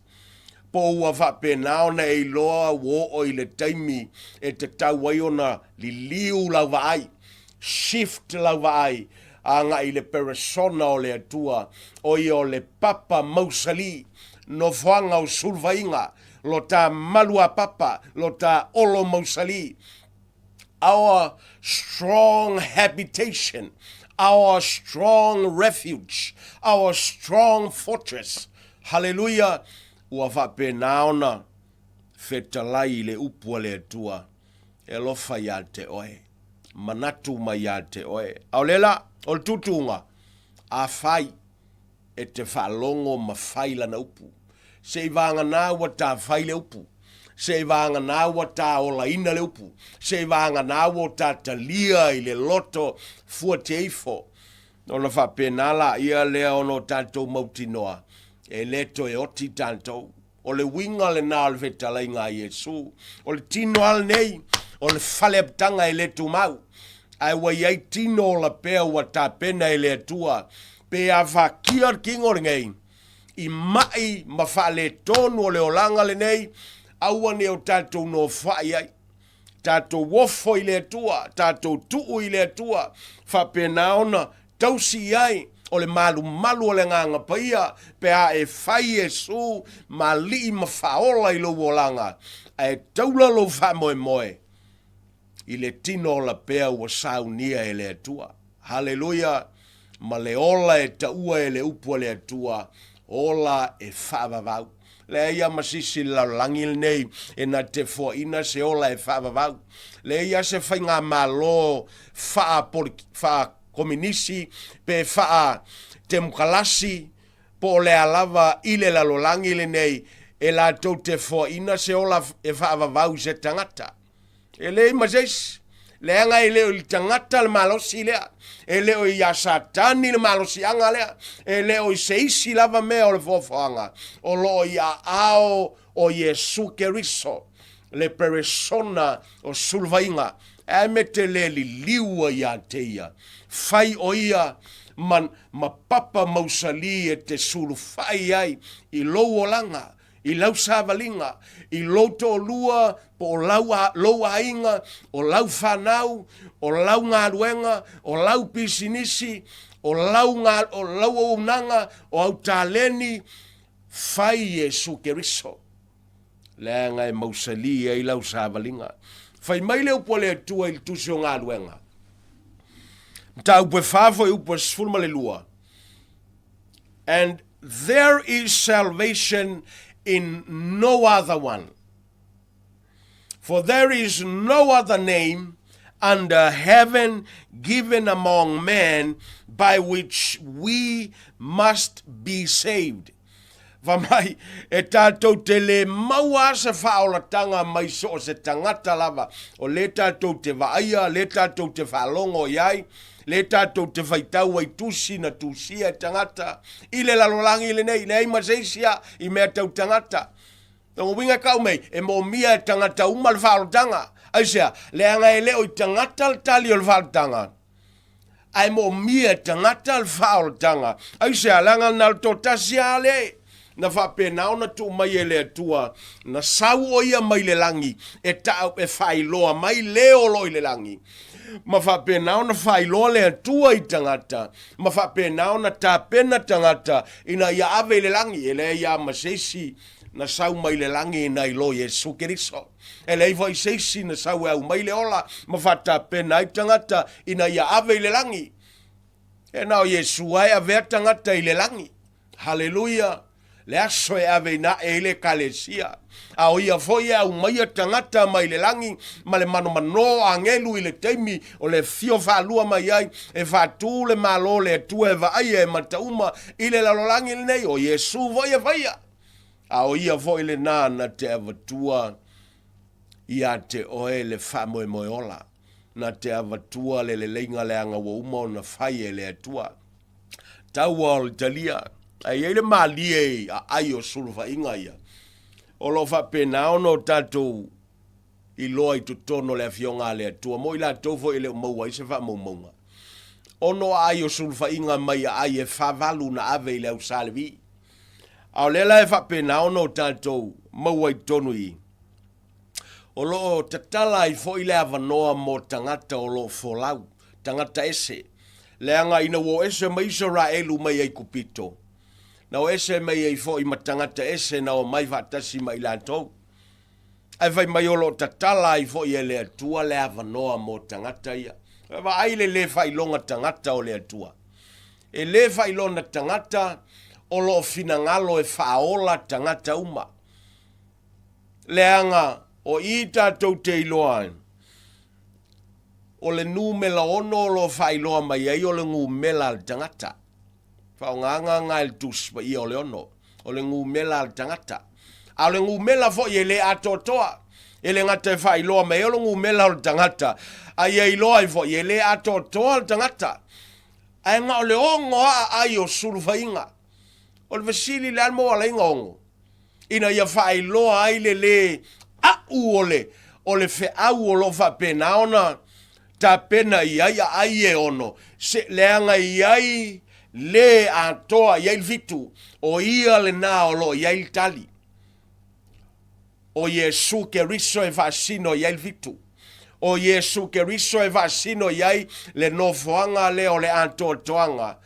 Speaker 1: po o ua faapena ona e iloa ua oo i le taimi e tatau ai ona liliu lau vaai, shift lau vaai agai i le peresona o le Atua, o ia o le papa mausali, nofoaga o sulufaiga, lo ta malu a papa, lo ta olo mausali. Our strong habitation, our strong refuge, our strong fortress. Haleluia! Ua faapena ona fetalai i le upu a le Atua, e alofa ia te oe, manatu mai ia te oe. A o le la, o le tuutuuga, afai e te faalogo ma fai lana upu. Se i vagana ua ta fai le upu. Se i vagana ua ta olaina le upu. Se i vagana ua ta talia i le loto fuateifo. Ona faapena laia lea ona o tatou mautinoa, e le toe oti tatou. O le uiga lena o le fetalaiga a Iesu. O le tino lava lenei, o le fale apitaga e le tumau, ae ua i ai tino ola pea ua tapena e le Atua, pe a fakia le tino lenei i mai ma faaletonu o le olaga lenei, aua ne i o tatou nofoai ai. Tatou ofo i le Atua, tatou tuu i le Atua, faapena ona tausi i ai o le malumalu o le Agaga Paia, pe a e fai Iesu ma Alii ma Faaola i lou olaga, ae taula lou faamoemoe i le tino ola pea ua saunia e le Atua. Haleluia! Ma le ola e taua e le upu a le Atua, ola e faavavau. Leai a ma sisi le lalolagi lenei e na te foaina se ola e faavavau. Leai a se faigamalo faa-kominisi pe faa-temokalasi po o le a lava i le lalolagi lenei e latou te foaina se ola e faavavau i se tagata. E leai ma se isi. Leaga e le o i le tagata le malosi lea. E le o iā Satani le malosiaga lea. E le o i se isi lava mea o le foafoaga. O lo o i aao o Iesu Keriso, le peresona o sulufaiga. Ae me te le liliu ai ia te ia. Fai o ia ma, ma papa mausali e te sulufai ai i lou olaga, i lau savaliga, i lou toalua, po o lau, lou aiga, o lau fanau, o lau galuega, o lau pisinisi, o lau, o lau auaunaga, o au taleni, fai Iesu Keriso. Leaga e mausali ai lau savaliga. Fai mai le upu a le Atua i le Tusi o Galuega. Mataupu e fa foi upu e 12. And there is salvation in no other one. For there is no other name under heaven given among men by which we must be saved. Fa mai, e tātou te lē maua a se faaolatanga mai so o se tagata lava, o lē tātou te vaaia, lē tātou te faalogo i ai, lē tātou te faitau ai tusi na tusia e tagata i le lalolagi lenei, leai ma se isi a i mea tau tagata. Lona uiga e kau mei, e moomia e tagata uma le faaolataga. Aisea? Leaga e le o i tagata le tali o le faaolataga. Ae moomia e tagata le faaolataga. Aisea? Leaga na o le toatasi lava le na faapena ona tuu mai e le Atua, na sau o ia mai le lagi e taau e faailoa mai le o lo o i le lagi. Ma faapena ona faailoa le Atua i tagata, ma faapena ona tapena tagata ina ia ave i le lagi. E leai lava ma se isi na sau mai le lagi nai lo Iesu Keriso. E leai foi se isi na sau e aumai le ola ma faatapena ai tagata ina ia ave i le lagi. E na o Iesu lava e avea tagata i le lagi. Haleluia! Le aso e ave ina aʻe ai le Ekalesia. A o ia foi e aumaia tagata mai le lagi ma le manomanō o agelu i le taimi o le afio faalua mai ai e faatū le Malo o le Atua e vaaia e mata uma i le lalolagi lenei, o Iesu foi e faia. A o ia foi lenā na te avatua ia te oe le faamoemoe ola, na te avatua le leleiga leaga ua uma ona fai e le Atua. Taua o le talia, ae i ai le malie i aai o sulufaiga ia, o lo o faapena ona o tatou iloa i totonu o le Afioga a le Atua, mo i latou foi e le o maua ai se faamaumauga. Ono aai o sulufaiga mai aai e favalu na ave i le au Sa Levi. A o lea la e faapena ona o tatou maua i totonu i i, o lo o tatala ai foi le avanoa mo tagata o lo o folau, tagata ese, leaga ina ua o ese mai Isaraelu mai Aikupito, na o ese mai ai foi ma tagata ese na omai faatasi ma i latou. Ae fai mai o lo o tatala ai foi e le Atua le avanoa mo tagata ia. E vaai le le faailoga tagata o le Atua. E le faailoga tagata o lo o finagalo e faaola tagata uma. Leaga o i tatou te iloa ai, o le numera ono o lo o faailoa mai ai o le numera a le tagata. Faaaogaga na e le Tusi Paia o le ono, o le numera a le tagata. A o le numera foi e le atoatoa. E le gata e faailoa mai ai o le numera o le tagata, a ia iloa ai foi e le atoatoa le tagata. Ae na o le ono lava aai o sulufaiga. O le fesili, le a le mea ua ala ai ona ono? Ina ia faailoa ai le lē a'u o le o le feau o lo o faapena ona tapena i ai aai e ono, se, leaga e i ai lē atoa i ai le fitu, o ia lenā o lo o i ai le tali. O Iesu Keriso e faasino i ai le fitu. O Iesu Keriso e faasino i ai le nofoaga lea o le atoatoaga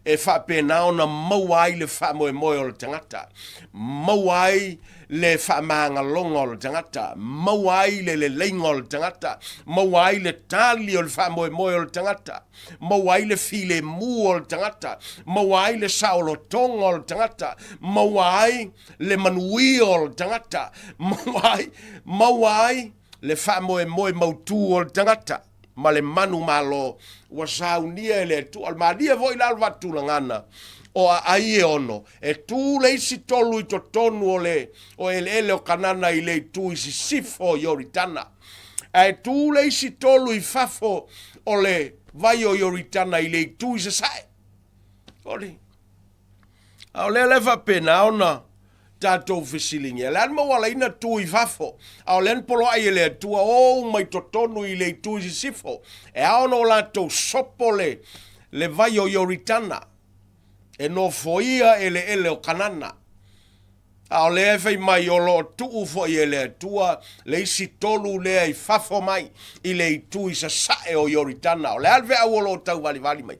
Speaker 1: e faapena ona maua ai le faamoemoe o le tagata, maua ai le faamagaloga o le tagata, maua ai le leleiga o le tagata, maua ai le tali o le faamoemoe o le tagata, maua ai le filemu o le tagata, maua ai le saolotoga o le tagata, maua ai le manuia o le tagata, maua ai, maua ai le faamoemoe mautū o le tagata ma le manumalo ua saunia e le Atua. O le malie foi la o le faatulagana o aai e ono, e tū le isi tolu i totonu o le o eleele o Kanana i le itu i sisifo o Ioritana. Ae tu le isi tolu i fafo o le vai o Ioritana i le itu i sasae. Oli. A o lea la e faapena ona tatou fesiligia, le a le mea ua ala ai ona tu i fafo, a o lea na poloai e le Atua, o uma i totonu i le itu i sisifo, e ao ona o latou sopo le, le vai o Ioritana, e nofoia eleele o Kanana. A o lea e fai mai o lo o tuu foi e le Atua le isi tolu lea i fafo mai i le itu i sasae o Ioritana. O le a le feau o lo o tauvalivali mai?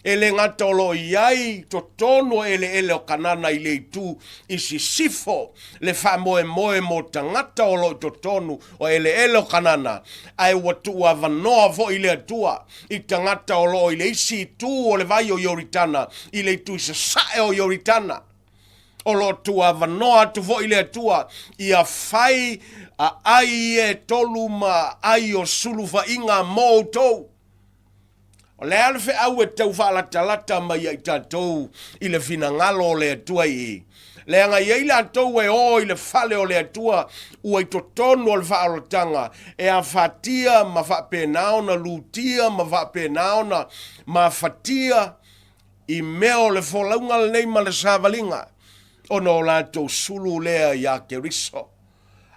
Speaker 1: E le gata o lo o i ai totonu o eleele o Kanana i le itu i sisifo le faamoemoe mo tagata o lo o i totonu o eleele o Kanana, ae ua tuuavanoa foi le Atua i tagata o lo o i le isi itu o le vai o Ioritana, i le itu i sasae o Ioritana. O lo o tuuavanoa atu foi le Atua ia fai aai e tolu ma aai o sulufaiga mo outou. O le a le feau e tau faalatalata mai ia i tatou i le finagalo o le Atua i i? Leaga e i ai latou e o i le fale o le Atua ua i totonu o le faaolataga e afatia ma faapena ona lutia ma faapena ona mafatia i mea o le folauga lenei ma le savaliga, ona o latou sulu lea iā Keriso.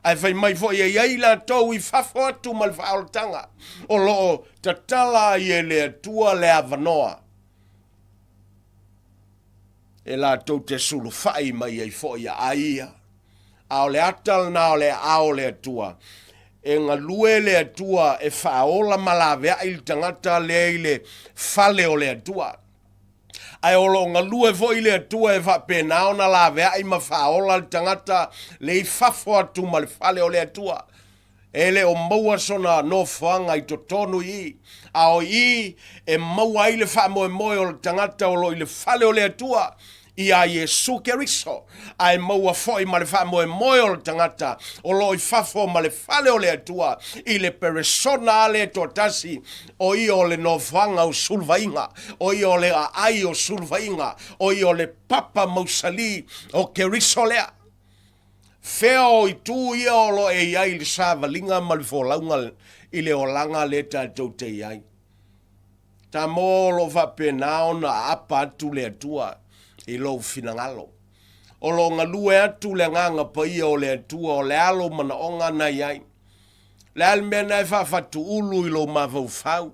Speaker 1: Ae fai mai foi e i ai latou i fafo atu ma le faaolataga, o lo o tatala ai e le Atua le avanoa e latou te sulufai mai ai foi ia a ia. A o le ata lena o le aao o le Atua, e galue le Atua e faaola ma laveai le tagata lea i le fale o le Atua. Ae o lo o galue foi le Atua e faapena ona laveai ma faaola le tagata le i fafo atu ma le fale o le Atua. E le o maua sona nofoaga i totonu i i, a o i i e maua ai le faamoemoe o le tagata o lo o i le fale o le Atua, iā Iesu Keriso, ae maua foi ma le faamoemoe o le tagata o lo o i fafo ma le fale o le Atua i le peresona a le toatasi, o ia o le nofoaga o sulufaiga, o ia o le aai o sulufaiga, o ia o le papa mausali o Keriso lea. Fea o itu ia o lo o e i ai i le savaliga ma le folauga i le olaga lea tatou te i ai? Tamo o lo o faapena ona aapa atu le Atua i lou finagalo. O lo o galue atu le Agaga Paia o le Atua o le a lou manaoga na i ai. Le a le mea na e faafatuulu i lou mafaufau?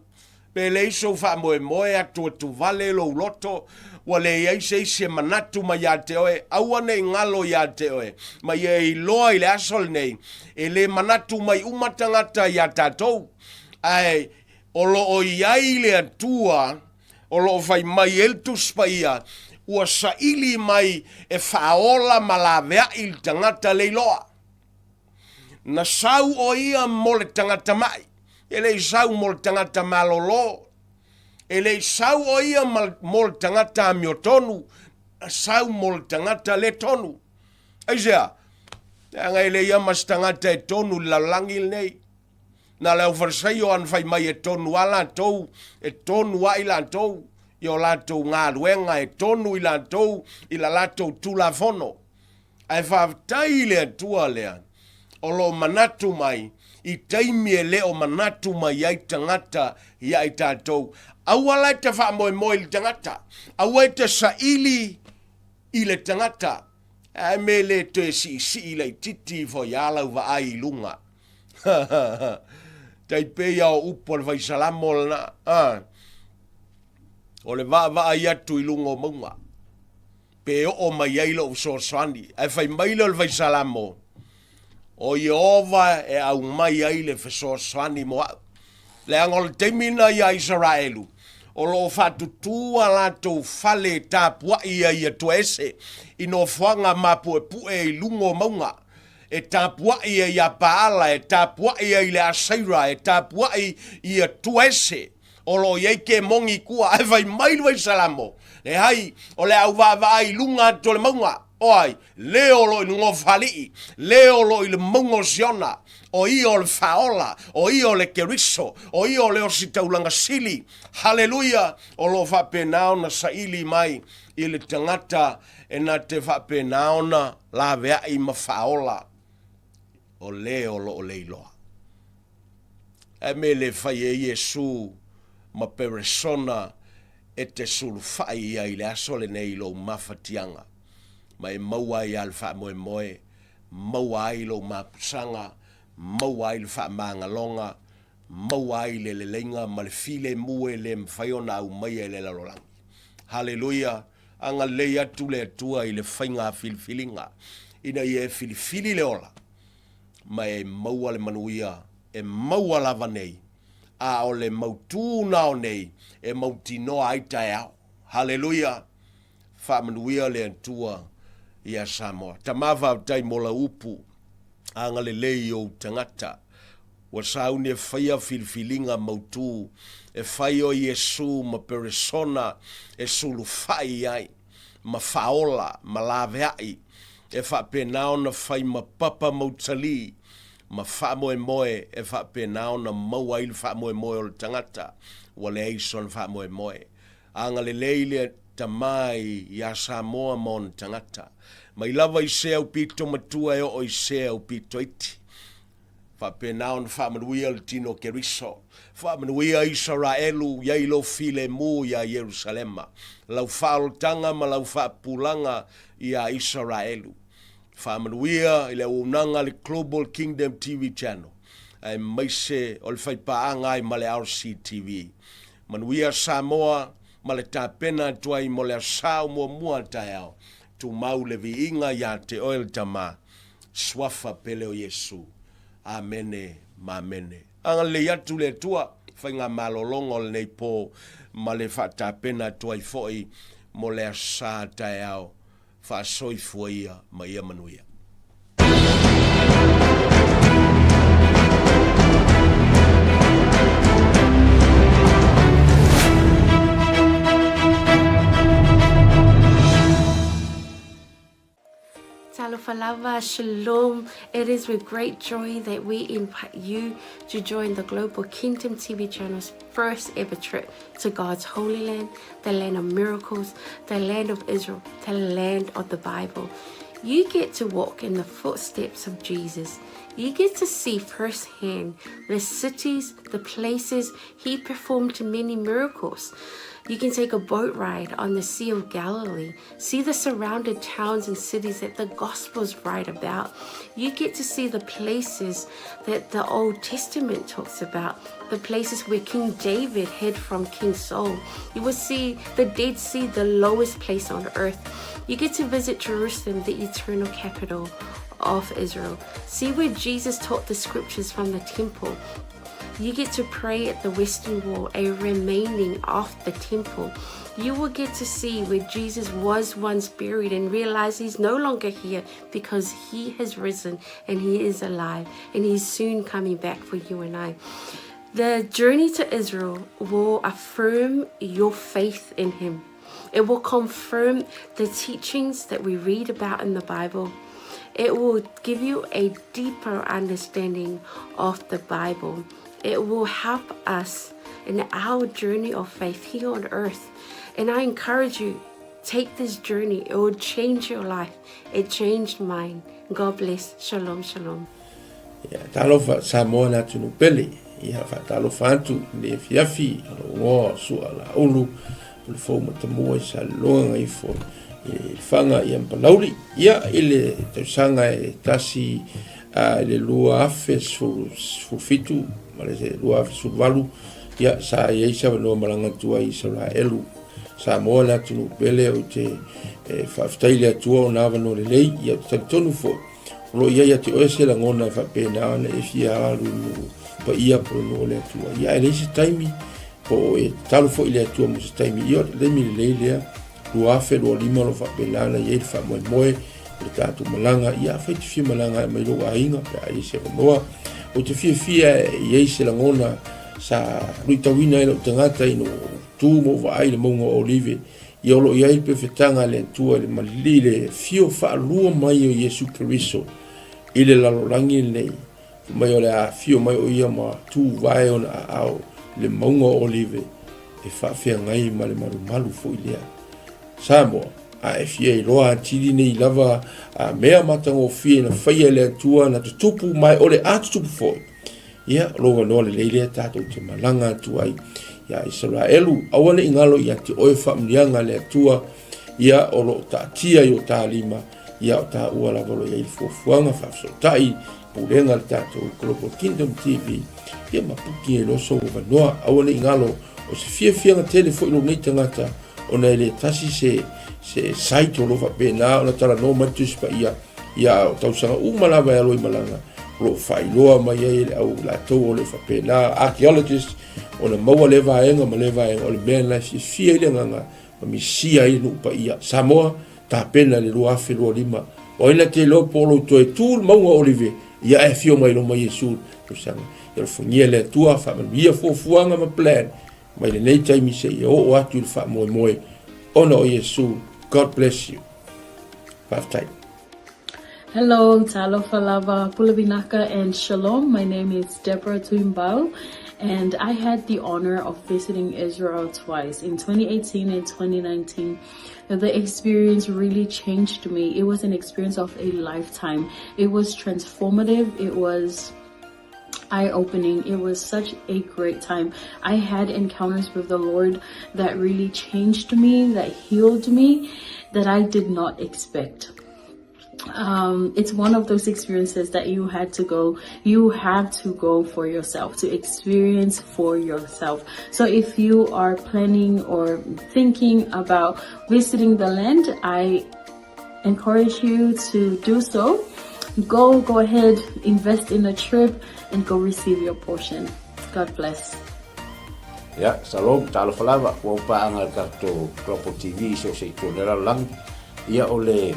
Speaker 1: Pe leai sou faamoemoe atuatuvale lou loto, ua leai se isi e manatu mai ia te oe, aua ne i galo ia te oe, ma ia e iloa i le aso lenei, e le manatu mai uma tagata iā tatou, ae o lo o i ai le Atua o lo o fai mai ai le Tusi Paia, ua saili mai e faaola ma laveai le tagata leiloa. Na sau ʻo ia mo le tagata maʻi, e le i sau mo le tagata malōlō. E le i sau ʻo ia mo le tagata amiotonu, na sau mo le tagata le tonu. Aisea? Leaga e leai lava ma se tagata e tonu i le lalolagi lenei. Na le aufalesaio ana fai mai e tonu a latou, e tonu ai latou i o latou galuega, e tonu i latou i la latou Tulafono. Ae faafetai i le Atua lea o lo o manatu mai i taimi e le o manatu mai ai tagata ia i tatou. Aua la e te faamoemoe i le tagata, aua e te saili i le tagata, ae me le toe siisii laititi ifo ia lau vaai i luga. Tai pei a o upu a le Faisalamo lena, a, o le vaavaai atu i luga o mauga. pe oo mai ai lou fesoasoani. Ae fai mai lea o le Faisalamo, O Ieova e aumai ai le fesoasoani mo au. Leaga o le taimi lena iā Isaraelu, o lo o faatutū a latou fale e tapuai ai ia Tuaese i nofoaga mapuepue i luga o mauga, e tapuai ai iā Paala, e tapuai ai i le Aseira, e tapuai ia Tuaese. O lo o i ai kemogi i tua, ae fai mai le Faisalamo, Leai, o le a ou vaavaai i luga atu o le mauga, o ai? Le o lo o i le Gofaalii, le o lo o i le mauga o Siona, o ia o le Faaola, o ia o le Keriso, o ia o le Ositaulaga Sili. Haleluia! O lo o faapena ona saili mai i le tagata e na te faapena ona laveai ma faaola o le o lo o leiloa. Ae me le fai e Iesu ma peresona e te sulufai ai i le aso lenei i lou mafatiaga, ma e maua ai lava le faamoemoe, maua ai lou mapusaga, maua ai le faamagaloga, maua ai le leleiga ma le filemu e le mafai ona aumaia e le lalolagi. Haleluia! Agalelei atu le Atua i le faiga filifiliga, ina ia e filifili le ola, ma e maua le manuia e maua lava nei, a o le mautū na o nei e mautinoa ai taeao. Haleluia! Faamanuia le Atua ia Samoa. Tama faafetai mo lau upu, agalelei i ou tagata. Ua sauni e faia filifiliga mautū, e fai o Iesu ma peresona e sulufai ai, ma faaola, ma laveai, e faapena ona fai ma papa mautalī, ma faamoemoe e faapena ona maua ai le faamoemoe o le tagata ua leai sona faamoemoe. Agalelei le Tama iā Samoa ma ona tagata, mai lava i se aupito matua e oo i se aupito iti. Faapena ona faamanuia le tino o Keriso. Faamanuia Isaraelu i ai lou filemu iā Ierusalema, lau faaolotaga ma lau faapupulaga iā Isaraelu. Faamanuia i le auaunaga a le Global Kingdom TV Channel, aemaise o le faipaaga ai ma le RCTV. Manuia Samoa ma le tapena atu ai mo le Aso muamua a taeao. Tumau le viiga iā te oe le Tama. Suafa pele o Iesu. Amene ma amene. Agalelei atu le Atua faigamalologa o lenei po ma le faatapena atu ai foi mo le Aso Sa taeao. Faasoifua ia ma ia manuia.
Speaker 2: Talofa lava, shalom. It is with great joy that we invite you to join the Global Kingdom TV channel's first ever trip to God's Holy Land, the land of miracles, the land of Israel, the land of the Bible. You get to walk in the footsteps of Jesus. You get to see firsthand the cities, the places he performed many miracles. You can take a boat ride on the Sea of Galilee, see the surrounded towns and cities that the Gospels write about. You get to see the places that the Old Testament talks about, the places where King David hid from King Saul. You will see the Dead Sea, the lowest place on earth. You get to visit Jerusalem, the eternal capital of Israel. See where Jesus taught the scriptures from the temple. You get to pray at the Western Wall, a remaining of the temple. You will get to see where Jesus was once buried and realize he's no longer here because he has risen and he is alive and he's soon coming back for you and I. The journey to Israel will affirm your faith in him. It will confirm the teachings that we read about in the Bible. It will give you a deeper understanding of the Bible. It will help us in our journey of faith here on earth. And I encourage you, take this journey. It will change your life. It changed mine. God bless. Shalom, shalom.
Speaker 3: Ia, talofa Samoa le atunuu pele. Ia, faatalofa atu i le afiafi o lou igoa o Sua Laulu, o le fou matamua i Saleloga Gagaifo i le Faga ia ma Palauli. Ia, i le tausaga e tasi i le 2017 ma le 2018, ia, sa i ai se avanoa malaga atu ai i Isaraelu. Samoa le atunuu pele, ou te faafetai i le Atua ona avanoa lelei, ia, ou te talitonu foi, O lo o i ai ia te oe se lagona e faapena ona e fia alu i nuu paia po o le nuu o le Atua. Ia, ae leai se taimi, po o e tatalo foi i le Atua mo se taimi. Ia, o le taimi lelei lea, 2025 o lo o faapena ona i ai le faamoemoe o le tatou malaga. Ia, afai e te fia malaga e aumai lou aiga pe a i ai se avanoa. Ou te fiafia e i ai se lagona sa luitauina ai lou tagata ina ua ou tu ma ou vaai i le mauga o Olive Ia o lo o i ai le pefetaga a le Atua i le malili i le afio faalua mai o Iesu Keriso i le lalolagi lenei, fai mai o le a afio mai o ia ma tuvae ona aao i le mauga o Olive e faafeagai ma le malumalu foi lea. Samoa, a e fia iloa atili nei lava a mea matagofie na faia e le Atua na tutupu ma e o le a tutupu foi. Ia, o lou avanoa lelei lea tatou te malaga atu ai ia Isaraelu. Aua ne i galo ia te oe faamanuiaga a le Atua, ia o lo o taatia i o ta lima, ia o taua lava o lo o i ai le fuafuaga faafesootai pulega a le tatou Global Kingdom TV, ia ma puki ai loa sou avanoa. Aua ne i galo, o se fiafiaga tele foi lou nei tagata, ona e le tasi se, se site o lo o faapena ona talanoa mai le Tusi Paia, ia o tausaga uma lava e alo i malaga, o lo o faailoa mai ai e le au latou o lo o faapena, archaeologist, ona maua lea vaega ma lea vaega, o le mea lena e fiafia ai le agaga ma misia ai le nuu paia. Samoa, tapena i le 2025. O ai na te iloa po o lou toe tu le mauga o Olive, ia ae afio mai loma Iesu i le tausaga. Ia alofagia e le Atua, faamanuia fuafuaga ma plan mai lenei taimi seia oo atu i le faamoemoe ona o Iesu. God bless you. Faafetai.
Speaker 4: Hello, talofa lava, pule vinaka and shalom. My name is Deborah Tuimbau and I had the honor of visiting Israel twice in 2018 and 2019. The experience really changed me. It was an experience of a lifetime. It was transformative. It was eye-opening. It was such a great time. I had encounters with the Lord that really changed me, that healed me, that I did not expect. It's one of those experiences that you had to go, you have to go for yourself, to experience for yourself. So if you are planning or thinking about visiting the land, I encourage you to do so. Go, go ahead, invest in a trip and go receive your portion. God bless.
Speaker 5: Ia, shalom, talofa lava, ua paaga le tatou Global TV i so o se itu o le lalolagi. Ia, o le,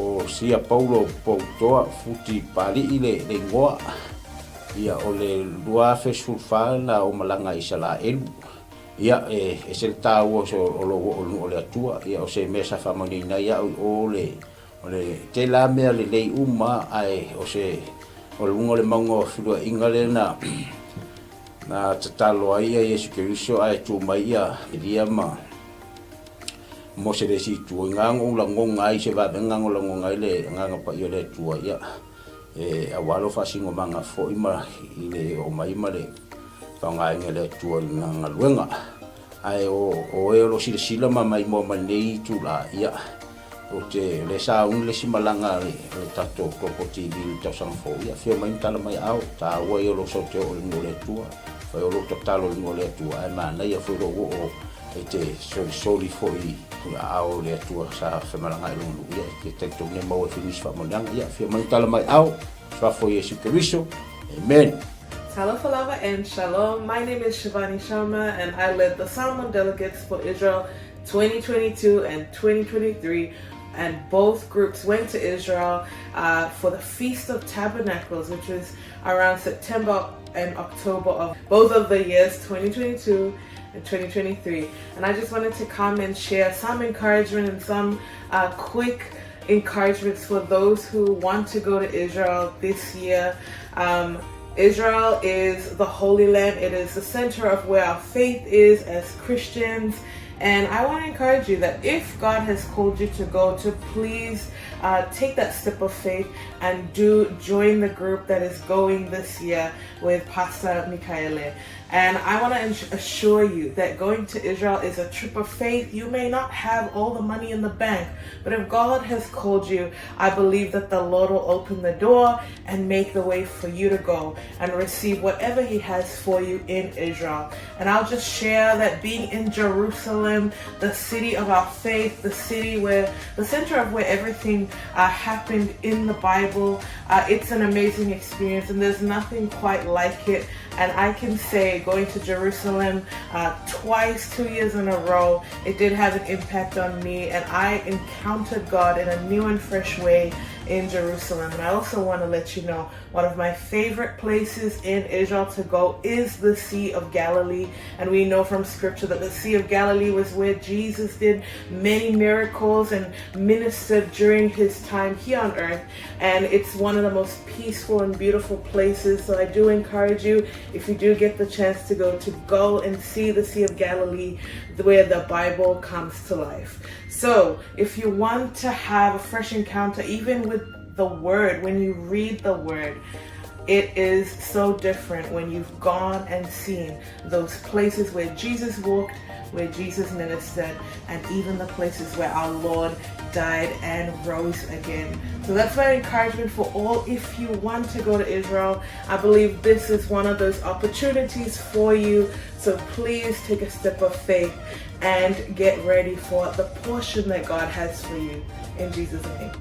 Speaker 5: o Sia Paulo Poutoa Futi Pali'i le, le igoa. Ia, o le 2014 na ou malaga i Isalaelu. Ia, e ese le taua o, o lou oo i luga o le Atua. Ia, o se mea sa faamanuiaina ai au i o le, O le tela mea lelei uma ae o se o luga o le mauga o feluaiga lea na na tatalo ai ia Iesu Keriso ae tu mai ia Elia ma Mose le isi itu. I ngā ou lagoga ai se vavega o lagoga ai le Agaga Paia o le Atua ia e aua lou faasinomaga foi ma i le oo mai ma le faaaogaina e le Atua i lana galuega. Ae o o e o lo o silasila ma maimoa mai lenei itula ia Ou te le sauni le isi malaga a le tatou Global TV i le tausaga fou. Ia, afio mai ma tala mai aao, taua ia o lou sau te oo i le nuu o le Atua. Fai o lou tatalo i le nuu o le Atua, ae manaia foi lou oo e te solisoli foi i aao o le Atua sa femalagaai i lona nuu. Ia, e te talitonu e maua ai foi nisi faamanuiaga. Ia, afio mai ma tala mai aao, suafa o Iesu Keriso. Amen.
Speaker 6: Talofa lava and shalom. My name is Shivani Sharma and I led the Samoan delegates for Israel 2022 and 2023 and both groups went to Israel uh, for the Feast of Tabernacles, which was around September and October of both of the years 2022 and 2023. And I just wanted to come and share some encouragement and some uh, quick encouragements for those who want to go to Israel this year. Um, Israel is the Holy Land. It is the center of where our faith is as Christians. And I want to encourage you that if God has called you to go, to please uh, take that step of faith and do join the group that is going this year with Pastor Mikaele. And I want to assure you that going to Israel is a trip of faith. You may not have all the money in the bank, but if God has called you, I believe that the Lord will open the door and make the way for you to go and receive whatever He has for you in Israel. And I'll just share that being in Jerusalem, the city of our faith, the city where the center of where everything uh, happened in the Bible, uh, it's an amazing experience, and there's nothing quite like it. And I can say going to Jerusalem uh, twice, two years in a row, it did have an impact on me, and I encountered God in a new and fresh way in Jerusalem. And I also want to let you know one of my favorite places in Israel to go is the Sea of Galilee. And we know from scripture that the Sea of Galilee was where Jesus did many miracles and ministered during his time here on earth. And it's one of the most peaceful and beautiful places. So I do encourage you, if you do get the chance to go, to go and see the Sea of Galilee where the Bible comes to life. So if you want to have a fresh encounter, even with the Word, when you read the Word, It is so different when you've gone and seen those places where Jesus walked, where Jesus ministered, and even the places where our Lord died and rose again. So that's my encouragement for all. If you want to go to Israel, I believe this is one of those opportunities for you. So please take a step of faith and get ready for the portion that God has for you. In Jesus' name.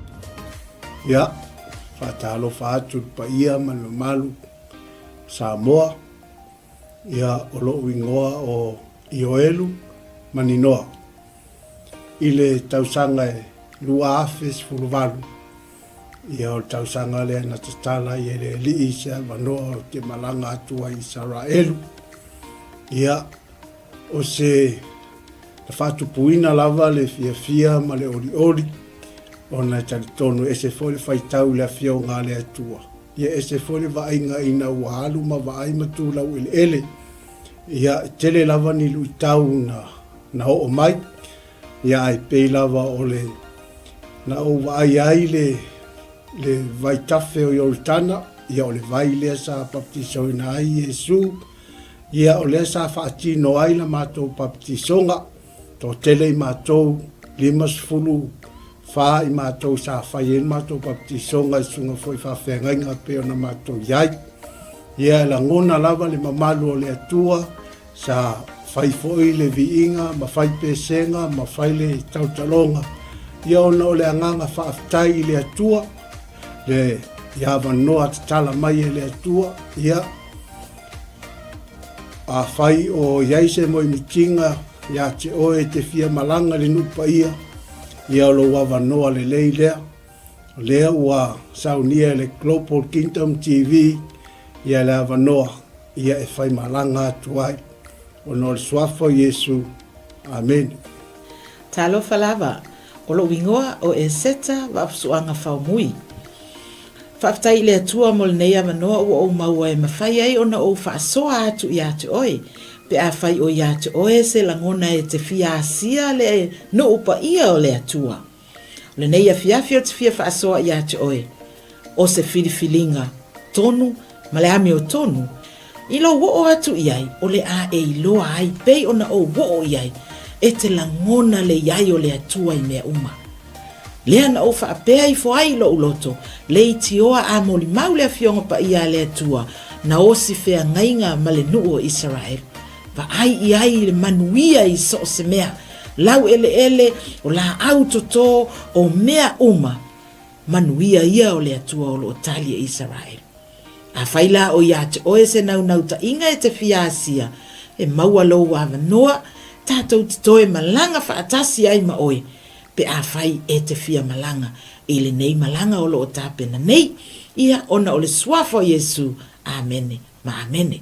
Speaker 7: Ia, faatalofa atu i le paia ma le mamalu o Samoa, ia o lo'u igoa o Ioelu Maninoa. I le tausaga e 2018, ia o le tausaga lea na tatala ai e le Alii se avanoa ou te malaga atu ai i Isaraelu. Ia, O se na faatupuina lava le fiafia ma le olioli, ona e talitonu e ese foi le faitau i le Afioga a le Atua, ia ese foi le vaaiga ina ua alu ma vaai ma tu laueleele. Ia, e tele lava ni luitau na, na oo mai, ia ae pei lava o le na ou vaai ai le, le vaitafe o Ioritana, ia o le vai lea sa baptisoina ai Iesu, Ia, o lea sa faatino ai la matou papatisoga, toatele i matou, 54 i matou sa fai ai le matou papatisoga i susuga foi i faafeagaiga e pei ona matou i ai. Ia, e lagona lava le mamalu o le Atua, sa fai foi le viiga ma fai pesega ma fai le tautaloga, ia ona o le agaga faafetai i le Atua, le i avanoa tatala mai e le Atua, ia, Afai o i ai se moemitiga ia te oe e te fia malaga i le nuu paia, ia o lou avanoa lelei lea. O lea ua saunia e le Global Kingdom TV ia le avanoa ia e fai malaga atu ai. Ona o le Suafa o Iesu. Amene.
Speaker 8: Talofa lava, O lou igoa o Eseta Vaafusuaga Faumui. Faafetai i le Atua mo lenei avanoa ua ou maua e mafai ai ona ou faasoa atu ia te oe, pe afai o ia te oe se lagona e te fia asia le nuu paia o le Atua. O lenei afiafi ou te fia faasoa ia te oe, o se filifiliga tonu ma le amiotonu, I lou oo atu i ai, o le a e iloa ai pei ona ou oo i ai, e te lagona le i ai o le Atua i mea uma. Lea na ou faapea ifo ai i lou loto, leitioa a molimau le Afioga Paia a le Atua, na osi feagaiga ma le nuu o Isaraelu. Vaai i ai i le manuia i so o se mea, lau eleele, o laau toto, o mea uma, manuia ia o le Atua o lo o tali e Isaraelu. Afai la o ia te oe se naunautai-ga e te fia asia, e maua lou avanoa, tatou te toe malaga faatasi ai ma oe, pe afai e te fia malaga i lenei malaga o lo o tapena nei, ia ona o le Suafa o Iesu. Amene ma amene.